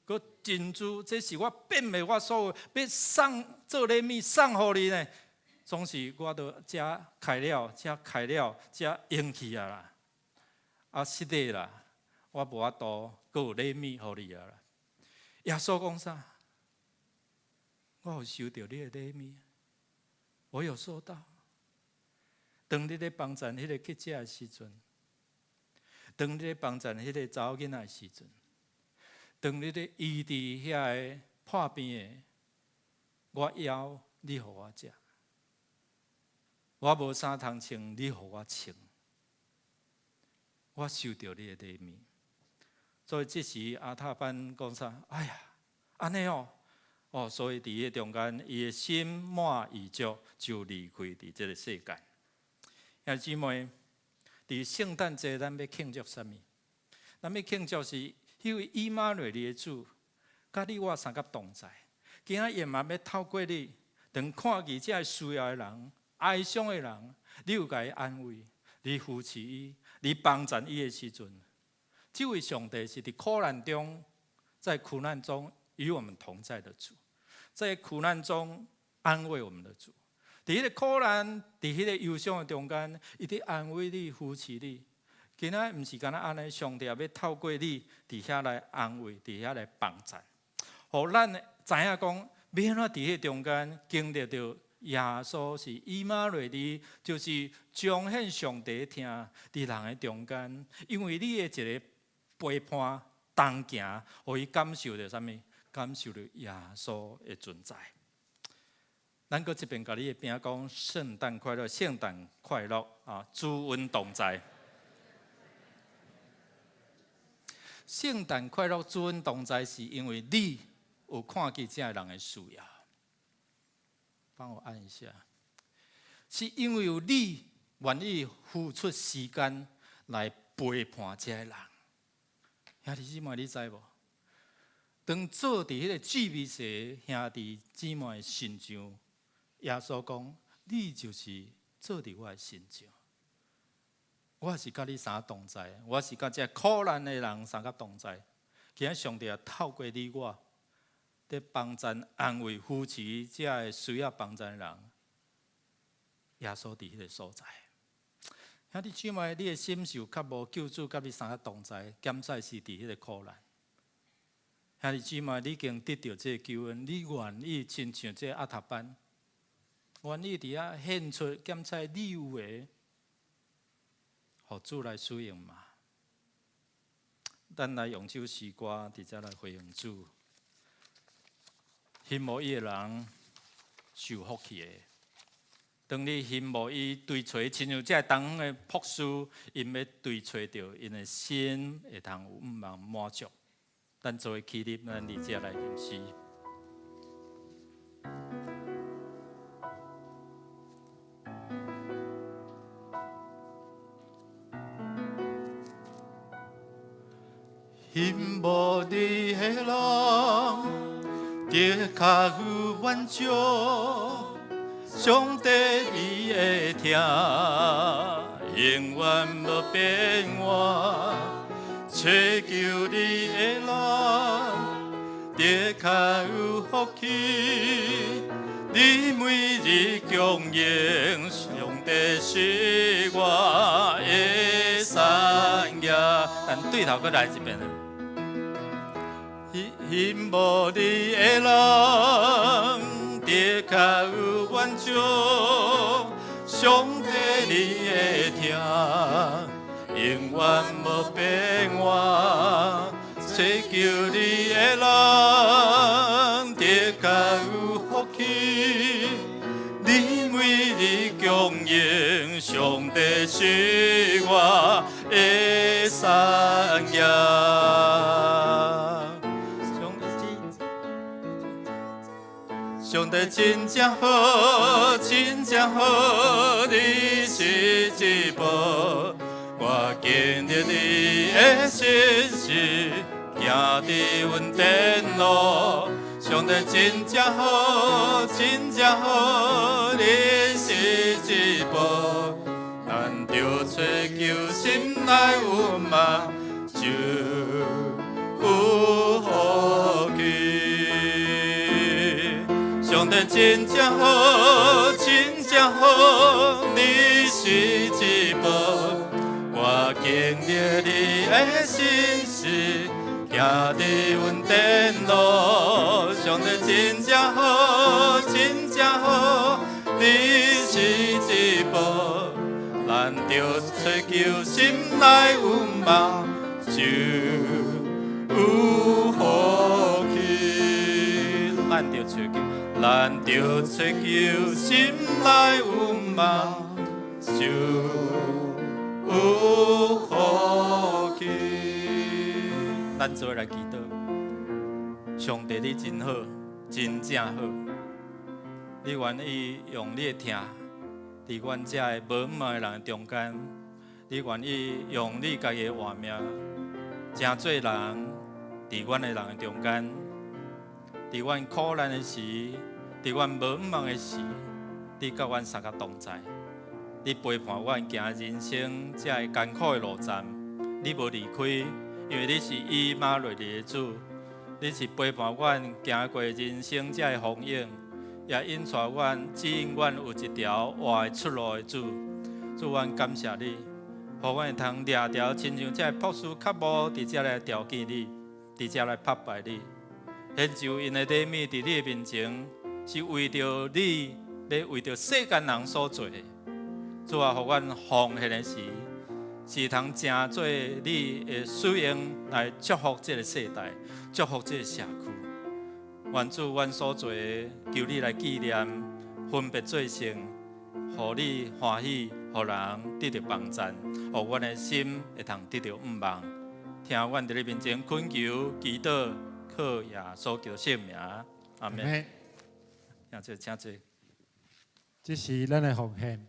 閣珍珠，這是我變賣我所有，欲送做禮物送予你呢。總是我都遮開了，遮開了，遮用去啊啦。啊，實在啦，我無法度閣有禮物予你啊啦。耶穌講啥？我有收著你的禮物，我有收到。當你咧幫贊彼個乞食的時陣，當你咧幫贊彼個查某囡仔的時陣，當你咧醫治遐個破病的，我枵你予我食，我無衫通穿，你予我穿，我收著你的禮物。所以這時阿塔班講啥？哎呀，按呢哦，哦，所以佇彼個中間，伊的心滿意足，就離開佇這個世界。兄弟姊妹，佇聖誕節，咱欲慶祝啥物？咱欲慶祝是彼位以馬內利的主，佮你我相佮同在。今仔日嘛欲透過你，當看見這个需要的人、哀傷的人，你有共伊安慰，你扶持伊，你幫贊伊的時陣，這位上帝是佇苦難中，在苦難中與我們同在的主，在苦難中安慰我們的主。佇彼个苦難、佇彼个憂傷的中間，伊佇安慰你、扶持你。今仔毋是干焦按呢，上帝也欲透過你，佇遐來安慰，佇遐來幫贊，予咱知影講，欲按怎佇彼中間經歷著耶穌是以馬內利，就是彰顯上帝疼佇人的中間，因為你的一個陪伴同行，予伊感受著啥物？感受著耶穌的存在。咱閣這邊共你的邊仔講，聖誕快樂，聖誕快樂啊！主阮同在。聖誕快樂，主阮同在，是因為你有看見這个人的需要。幫我按一下，是因為有你願意付出時間來陪伴這个人。兄弟姊妹，你知無？當做佇彼个志未濟兄弟姊妹身上，耶穌講：你就是做佇我的身上。我是佮你相同在，我是佮這苦難的人相佮同在。今仔上帝也透過你我，佇幫贊、安慰、扶持這个需要幫贊的人。耶穌佇彼个所在。兄弟姊妹，你的心是有較無救主佮你相佮同在，減使是佇彼个苦難。兄弟姊妹，你已經得著這个救恩，你願意親像這个亞達班，願意佇遐獻出減使你有的，予主來使用嗎？咱來用這首詩歌，佇遮來回應主。欣慕伊的人是有福氣的。當你欣慕伊追揣，親像這个東方的博士，𪜶欲追揣著𪜶的心會通有向望滿足。咱做伙起立，咱佇遮來吟詩。欣慕你的人，的確有滿足，上帝伊會聽，永遠無變換。揣求你的人，的確有福氣，你每日供應，上帝是我的產業。咱對頭閣來一遍。欣慕你的人，的確有滿足，上帝你會聽，永遠無變換。揣求你的人，的確有福氣，你每日供應，上帝是我的產業。上帝真正好，真正好，你是至寶，我經歷你的信實，行佇阮前路。上帝真正好，真正好，你是至寶，咱著揣求心內有望，就有福氣。上帝真正好，真正好，你是至寶，我經歷你的信實，行佇阮前路。上帝真正好，真正好，你是至寶，咱著揣求心內有望，就有福氣。咱著揣求。咱著揣求心內有望，就有福氣。咱做伙來祈禱，上帝你真好，真正好。你願意用你的疼，佇阮這个無向望的人中間，你願意用你家己的活命，成做人佇阮的人中間。佇阮苦難的時，佇阮無向望的時，你佮阮相佮同在，你陪伴阮行人生這个艱苦的路站，你無離開，因為你是以馬內利的主，你是陪伴阮行過人生這个風雨，也引帶阮指引阮有一條活的出路的主。主，阮感謝你，予阮會通掠著親像這个樸素腳步，佇遮來朝見你，佇遮來拍敗你。獻上𪜶的禮物佇你的面前，是為著你，欲為著世間人所做的。主啊，予阮奉獻的時，是通成做你的使用來祝福這個世代，祝福這個社區。願主，阮所做的，求你來紀念，分別做聖，予你歡喜，予人得著幫贊，予阮的心會通得著向望。聽阮佇你面前懇求祈禱。靠耶穌基督聖名，阿們。請坐，請坐。這是咱的奉獻，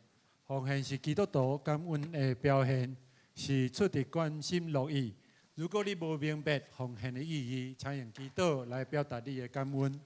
奉獻是基督徒感恩的表現。是出自甘心樂意。如果你無明白奉獻的意義，請用祈禱來表達你的感恩。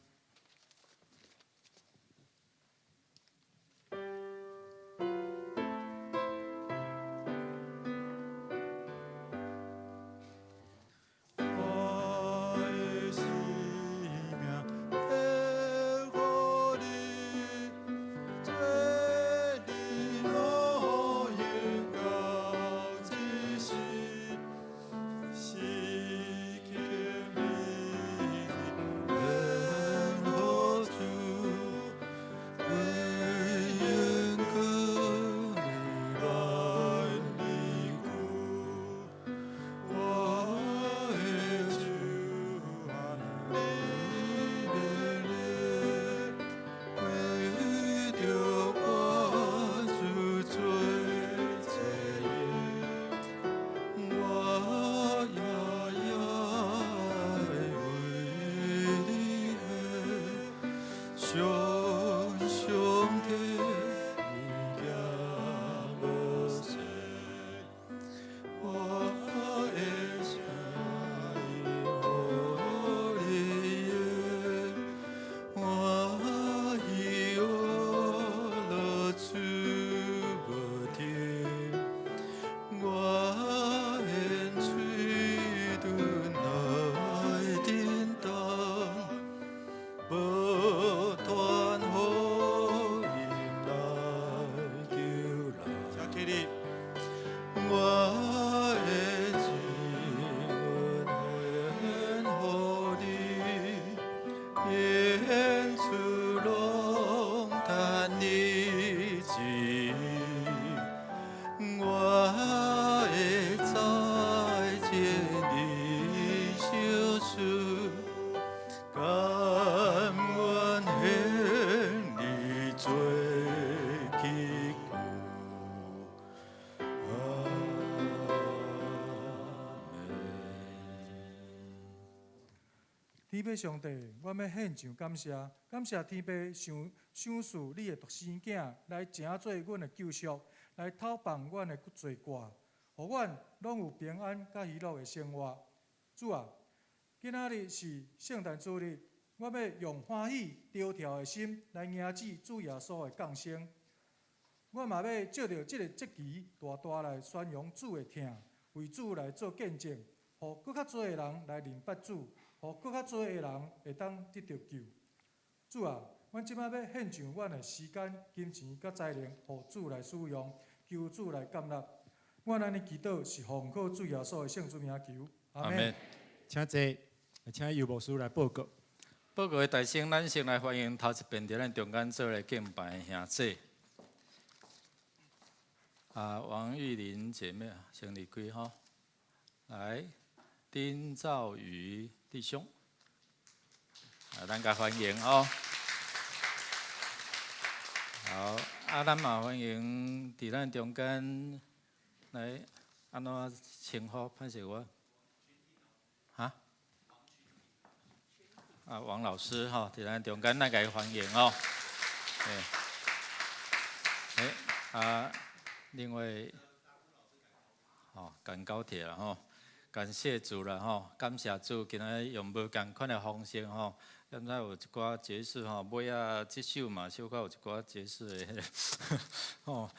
天父上帝，我欲獻上感謝，感謝天父賞賞賜你的獨生囝來成做阮的救贖，來透放阮的罪過，予阮攏有平安佮喜樂的生活。主啊，今仔日是聖誕主日，我欲用歡喜著跳的心來迎接主耶穌的降生。我嘛欲藉著這個節期，大大來宣揚主的疼，為主來做見證，予閣較濟的人來認捌主。予閣較濟的人會當得著救。主啊，阮這擺欲獻上阮的時間、金錢佮才能，予主來使用，求主來接納。阮按呢祈禱是奉靠主耶穌的聖主名求。阿們。請坐，請尤牧師來報告。報告的大聲，咱先來歡迎頭一遍佇咱中間做來敬拜的兄姊。啊，王玉玲姐妹先離開吼，來丁兆瑜弟兄，啊，咱共歡迎哦。好，啊，咱嘛歡迎佇咱中間來，按怎稱呼？歹勢我，哈？啊，王老師吼，佇咱中間，咱共伊歡迎哦。欸，啊，另外，吼，趕高鐵啦吼。感謝主啦吼，感謝主，今仔日用無仝款的方式吼，敢知有一寡爵士吼，尾仔這首嘛小可有一寡爵士的，吼，好，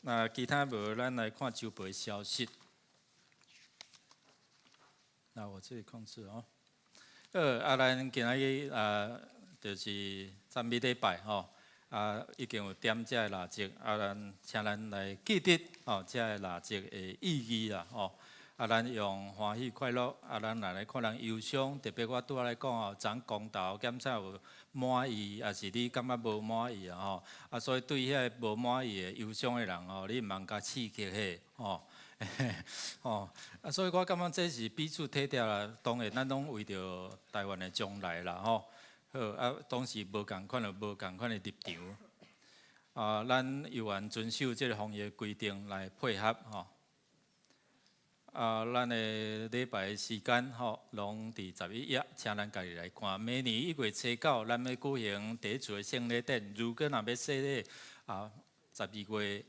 那其他無，咱來看周報的消息。那我自己控制哦。好，啊，咱今仔日啊，就是讚美禮拜吼，啊，已經有點這个蠟燭，啊，咱請咱來記得吼，這个蠟燭的意義啦吼。啊，咱用歡喜快樂，啊，咱若來看人憂傷，特別我拄仔來講哦，昨公投檢查有滿意，抑是你感覺無滿意啊吼？啊，所以對遐个無滿意的憂傷的人吼，你毋通共刺激彼吼，吼。啊，所以我感覺這是彼此體貼啦。當然，咱攏為著台灣的將來啦吼。好，啊，當時無仝款就無仝款的立場。啊，咱猶原遵守這个防疫規定來配合吼。啊，咱的禮拜的時間吼，攏佇11頁，請咱家己來看。明年1月初9，咱欲舉行第一次的聖禮典。如果若欲洗禮，啊，12月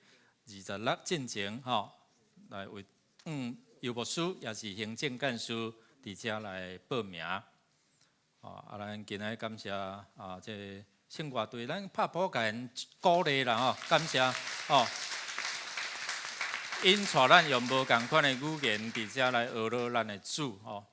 26進前吼，來為向尤牧师，也是行政干事，伫遮来报名。哦，啊，咱今仔感谢啊，这个圣歌队，咱拍鼓共𪜶鼓勵啦吼，感謝哦。𪜶帶咱用無仝款的語言佇遮來學落咱的主吼。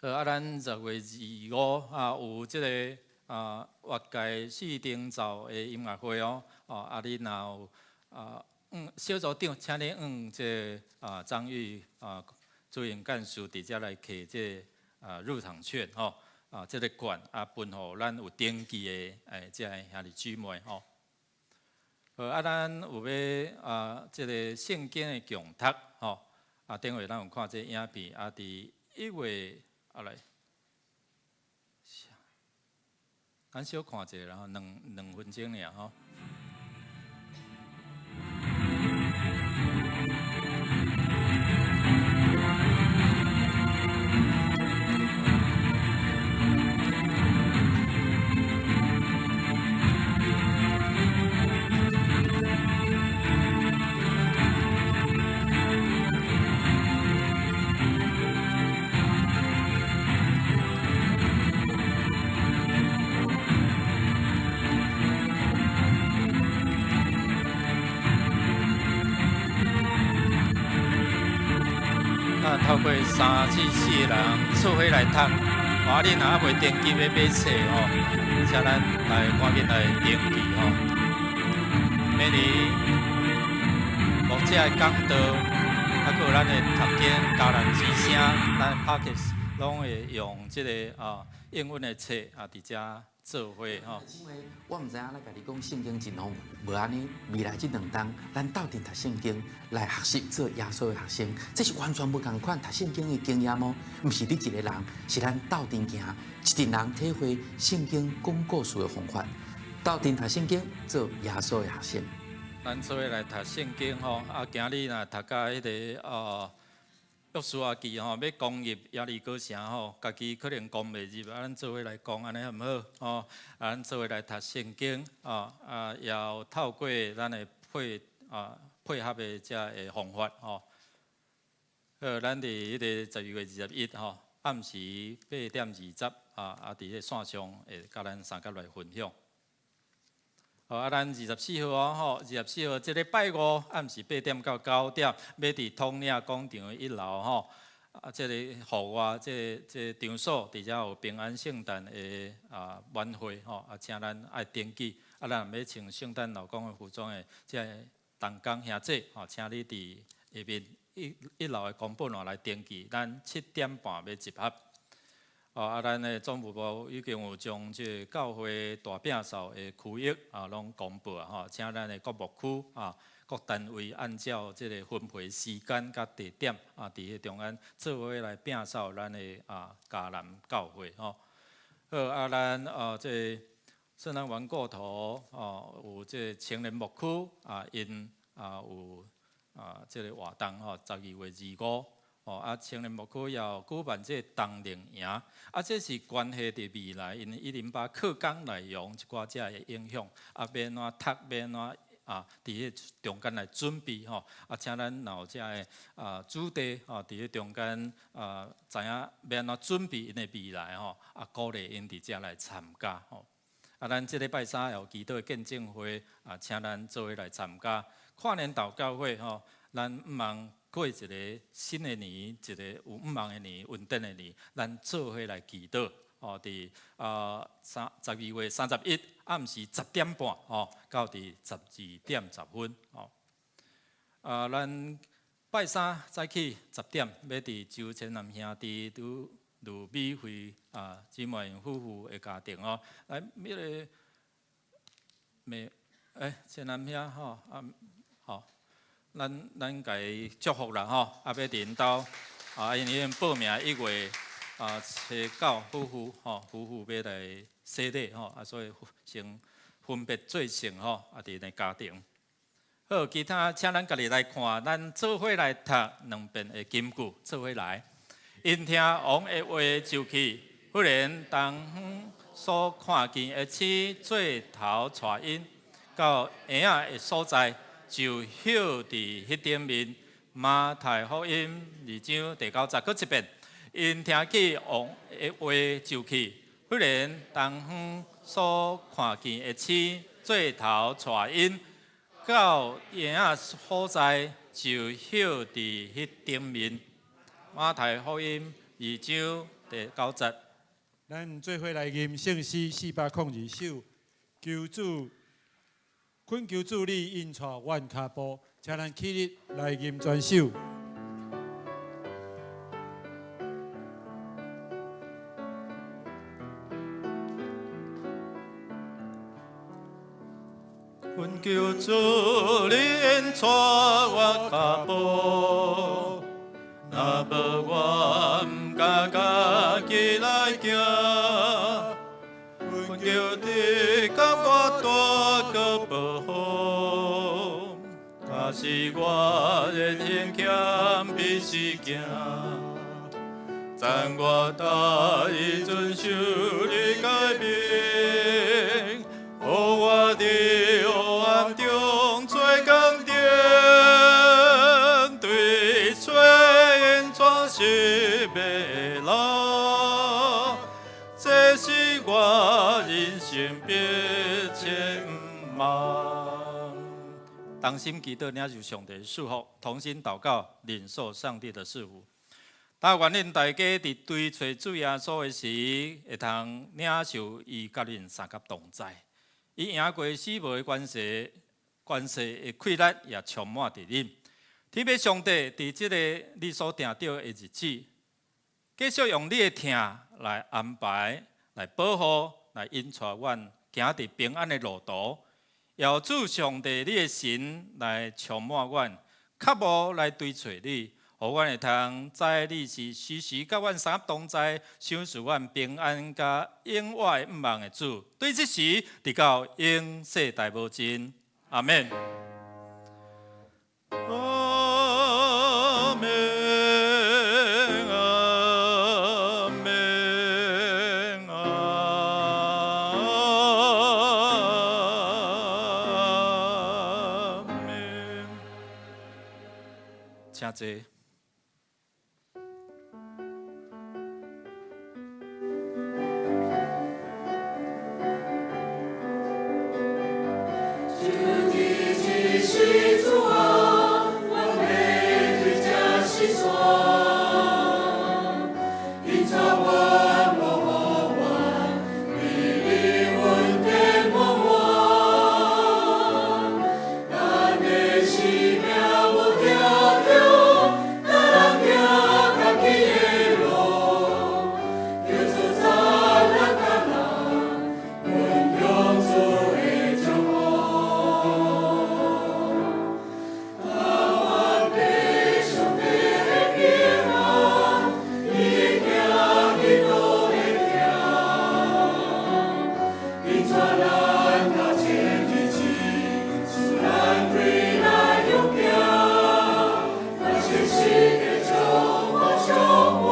好，啊，咱10月25啊，有這个啊，越界四重奏的音樂會哦。哦，啊，你若有啊，小組長，請你向這个啊張玉啊主任幹事佇遮來摕這个啊入場券吼，啊，這个券啊分予咱有登記的欸這个兄弟姊妹吼。好，啊，咱有欲啊，這个聖經的共讀吼，啊，頂下咱有看這个影片，啊，佇1月啊來，咱小看一下，然後兩分鐘爾吼。啊，透過3至4个人做伙來讀，啊，你若猶未登記欲買冊吼，請咱來趕緊來登記吼。明年牧者的講道，啊，閣有咱的讀經、迦南之聲，咱 Podcast 攏會用這個啊英文的冊啊，佇遮做伙吼。因為我毋知影咱家己講聖經真豐富，無按呢，未來這兩冬，咱鬥陣讀聖經來學習做耶穌的學生，這是完全無仝款讀聖經的經驗哦。毋是你一个人，是咱鬥陣行，一陣人體會聖經講故事的方法，鬥陣讀聖經做耶穌的學生。咱做伙來讀聖經吼，啊，今日若讀到彼个哦。約書亞記吼，欲攻入耶利哥城吼，家己可能攻袂入，啊，咱做伙來攻，按呢好毋好？吼，啊，咱做伙來讀聖經，啊，啊，也有透過咱的配合的這个方法吼。好，咱佇彼个12月21吼，暗時8點20，啊，啊，佇彼个線上會佮咱相佮來分享。好，啊，咱24號哦，吼，24號這个拜五暗時8點到9點，欲佇統領廣場的一樓吼，啊，這个戶外這個場所，佇遮有平安聖誕的啊晚會吼，啊，請咱愛登記，啊，咱若欲穿聖誕老公的服裝的這个同工兄姊吼，請你佇下面一樓的公布欄來登記，咱7點半欲集合。哦，啊，咱的總務部已經有將這个教會大摒掃的區域啊，攏公布啊，吼，請咱的各牧區啊、各單位按照這个分配時間佮地點啊，佇彼中間做伙來摒掃咱的啊迦南教會吼。好，啊，咱啊這个聖誕晚過頭哦，有這个青年牧區啊，𪜶啊有啊這个活動吼，12月25。哦，啊，青年牧區也有舉辦這个冬令營，啊，這是關係佇未來，𪜶108課綱內容一寡這个影響，啊，欲按怎讀，欲按怎啊，佇彼中間來準備吼，啊，請咱若有這个啊子弟吼，佇彼中間啊，知影欲按怎準備𪜶的未來吼，啊，鼓勵𪜶佇遮來參加吼。啊，咱這禮拜三也有祈禱的見證會，啊，請咱做伙來參加。跨年禱告會吼，咱毋茫過一个新的年，一个有向望的年，穩定的年，咱做伙來祈禱。哦，佇啊12月31暗時10點半，吼，到佇12點10分，吼。啊，咱拜三早起十點，欲佇周千南兄弟拄盧美惠啊姊妹夫婦的家庭哦，來，彼个美欸，千南兄吼啊，吼。咱共伊祝福啦吼，啊，欲佇𪜶兜啊，𪜶已經報名1月初9夫婦吼，夫婦欲來洗禮吼，啊，所以先分別做聖吼，啊，佇𪜶的家庭。好，其他請咱家己來看，咱做伙來讀兩遍的金句，做伙來。𪜶聽王的話就去，忽然東方所看見的星做頭帶𪜶到嬰仔的所在。就歇佇彼頂面，馬太福音二章第九節，閣一遍，𪜶聽見王的話就去，忽然東方所看見的星做頭帶𪜶到嬰仔所在，就歇佇彼頂面。馬太福音二章第九節。咱做伙來吟聖詩402首，求主懇求主你引帶阮跤步，請咱起立來吟全首。懇求主你引帶我跤步，若無我毋敢家己來行。懇求你共我帶閣保護，假使我的行險彼是行，讚我大意遵守你誡命，予我佇黑暗中做光燈，對找引帶生命的路，這是我人生必前往。同心祈禱，領受上帝的祝福；同心禱告，領受上帝的祝福。但願恁大家佇追揣主耶穌的時，會通領受伊佮恁相佮同在。伊贏過死亡的權勢，權勢的氣力也充滿佇恁。天父上帝佇這個你所定著的日子，繼續用你的疼來安排、來保護、來引帶阮行佇平安的路途。求主上帝你的神來充滿阮，渴慕來追揣你，予阮會通知你是時時佮阮相佮同在，賞賜阮平安佮永活的向望的主。對這時，直到永世代無盡。阿們。阿們，阿們，阿們。請坐。主的救世主啊，我面對這世山，引帶阮無予阮迷離恩典滿滿，咱的生命無定向，教人行家己的路，求主讚咱甲人，分享主的祝福。但願父上帝的平安，伊的行伊都會聽，引帶咱頭前日子，使咱對來勇行，咱誠實的祝福充滿，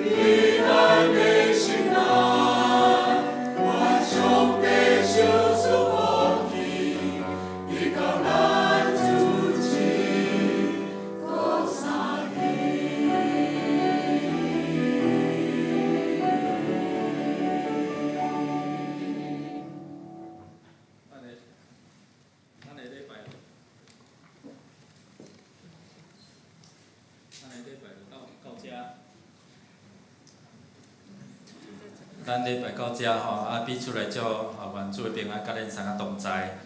伫咱的心內，願上帝賞賜福氣，直到咱主子閣相見。咱的禮拜就到這。咱禮拜到這吼，啊彼此來祝，願主的平安佮恁三個同在。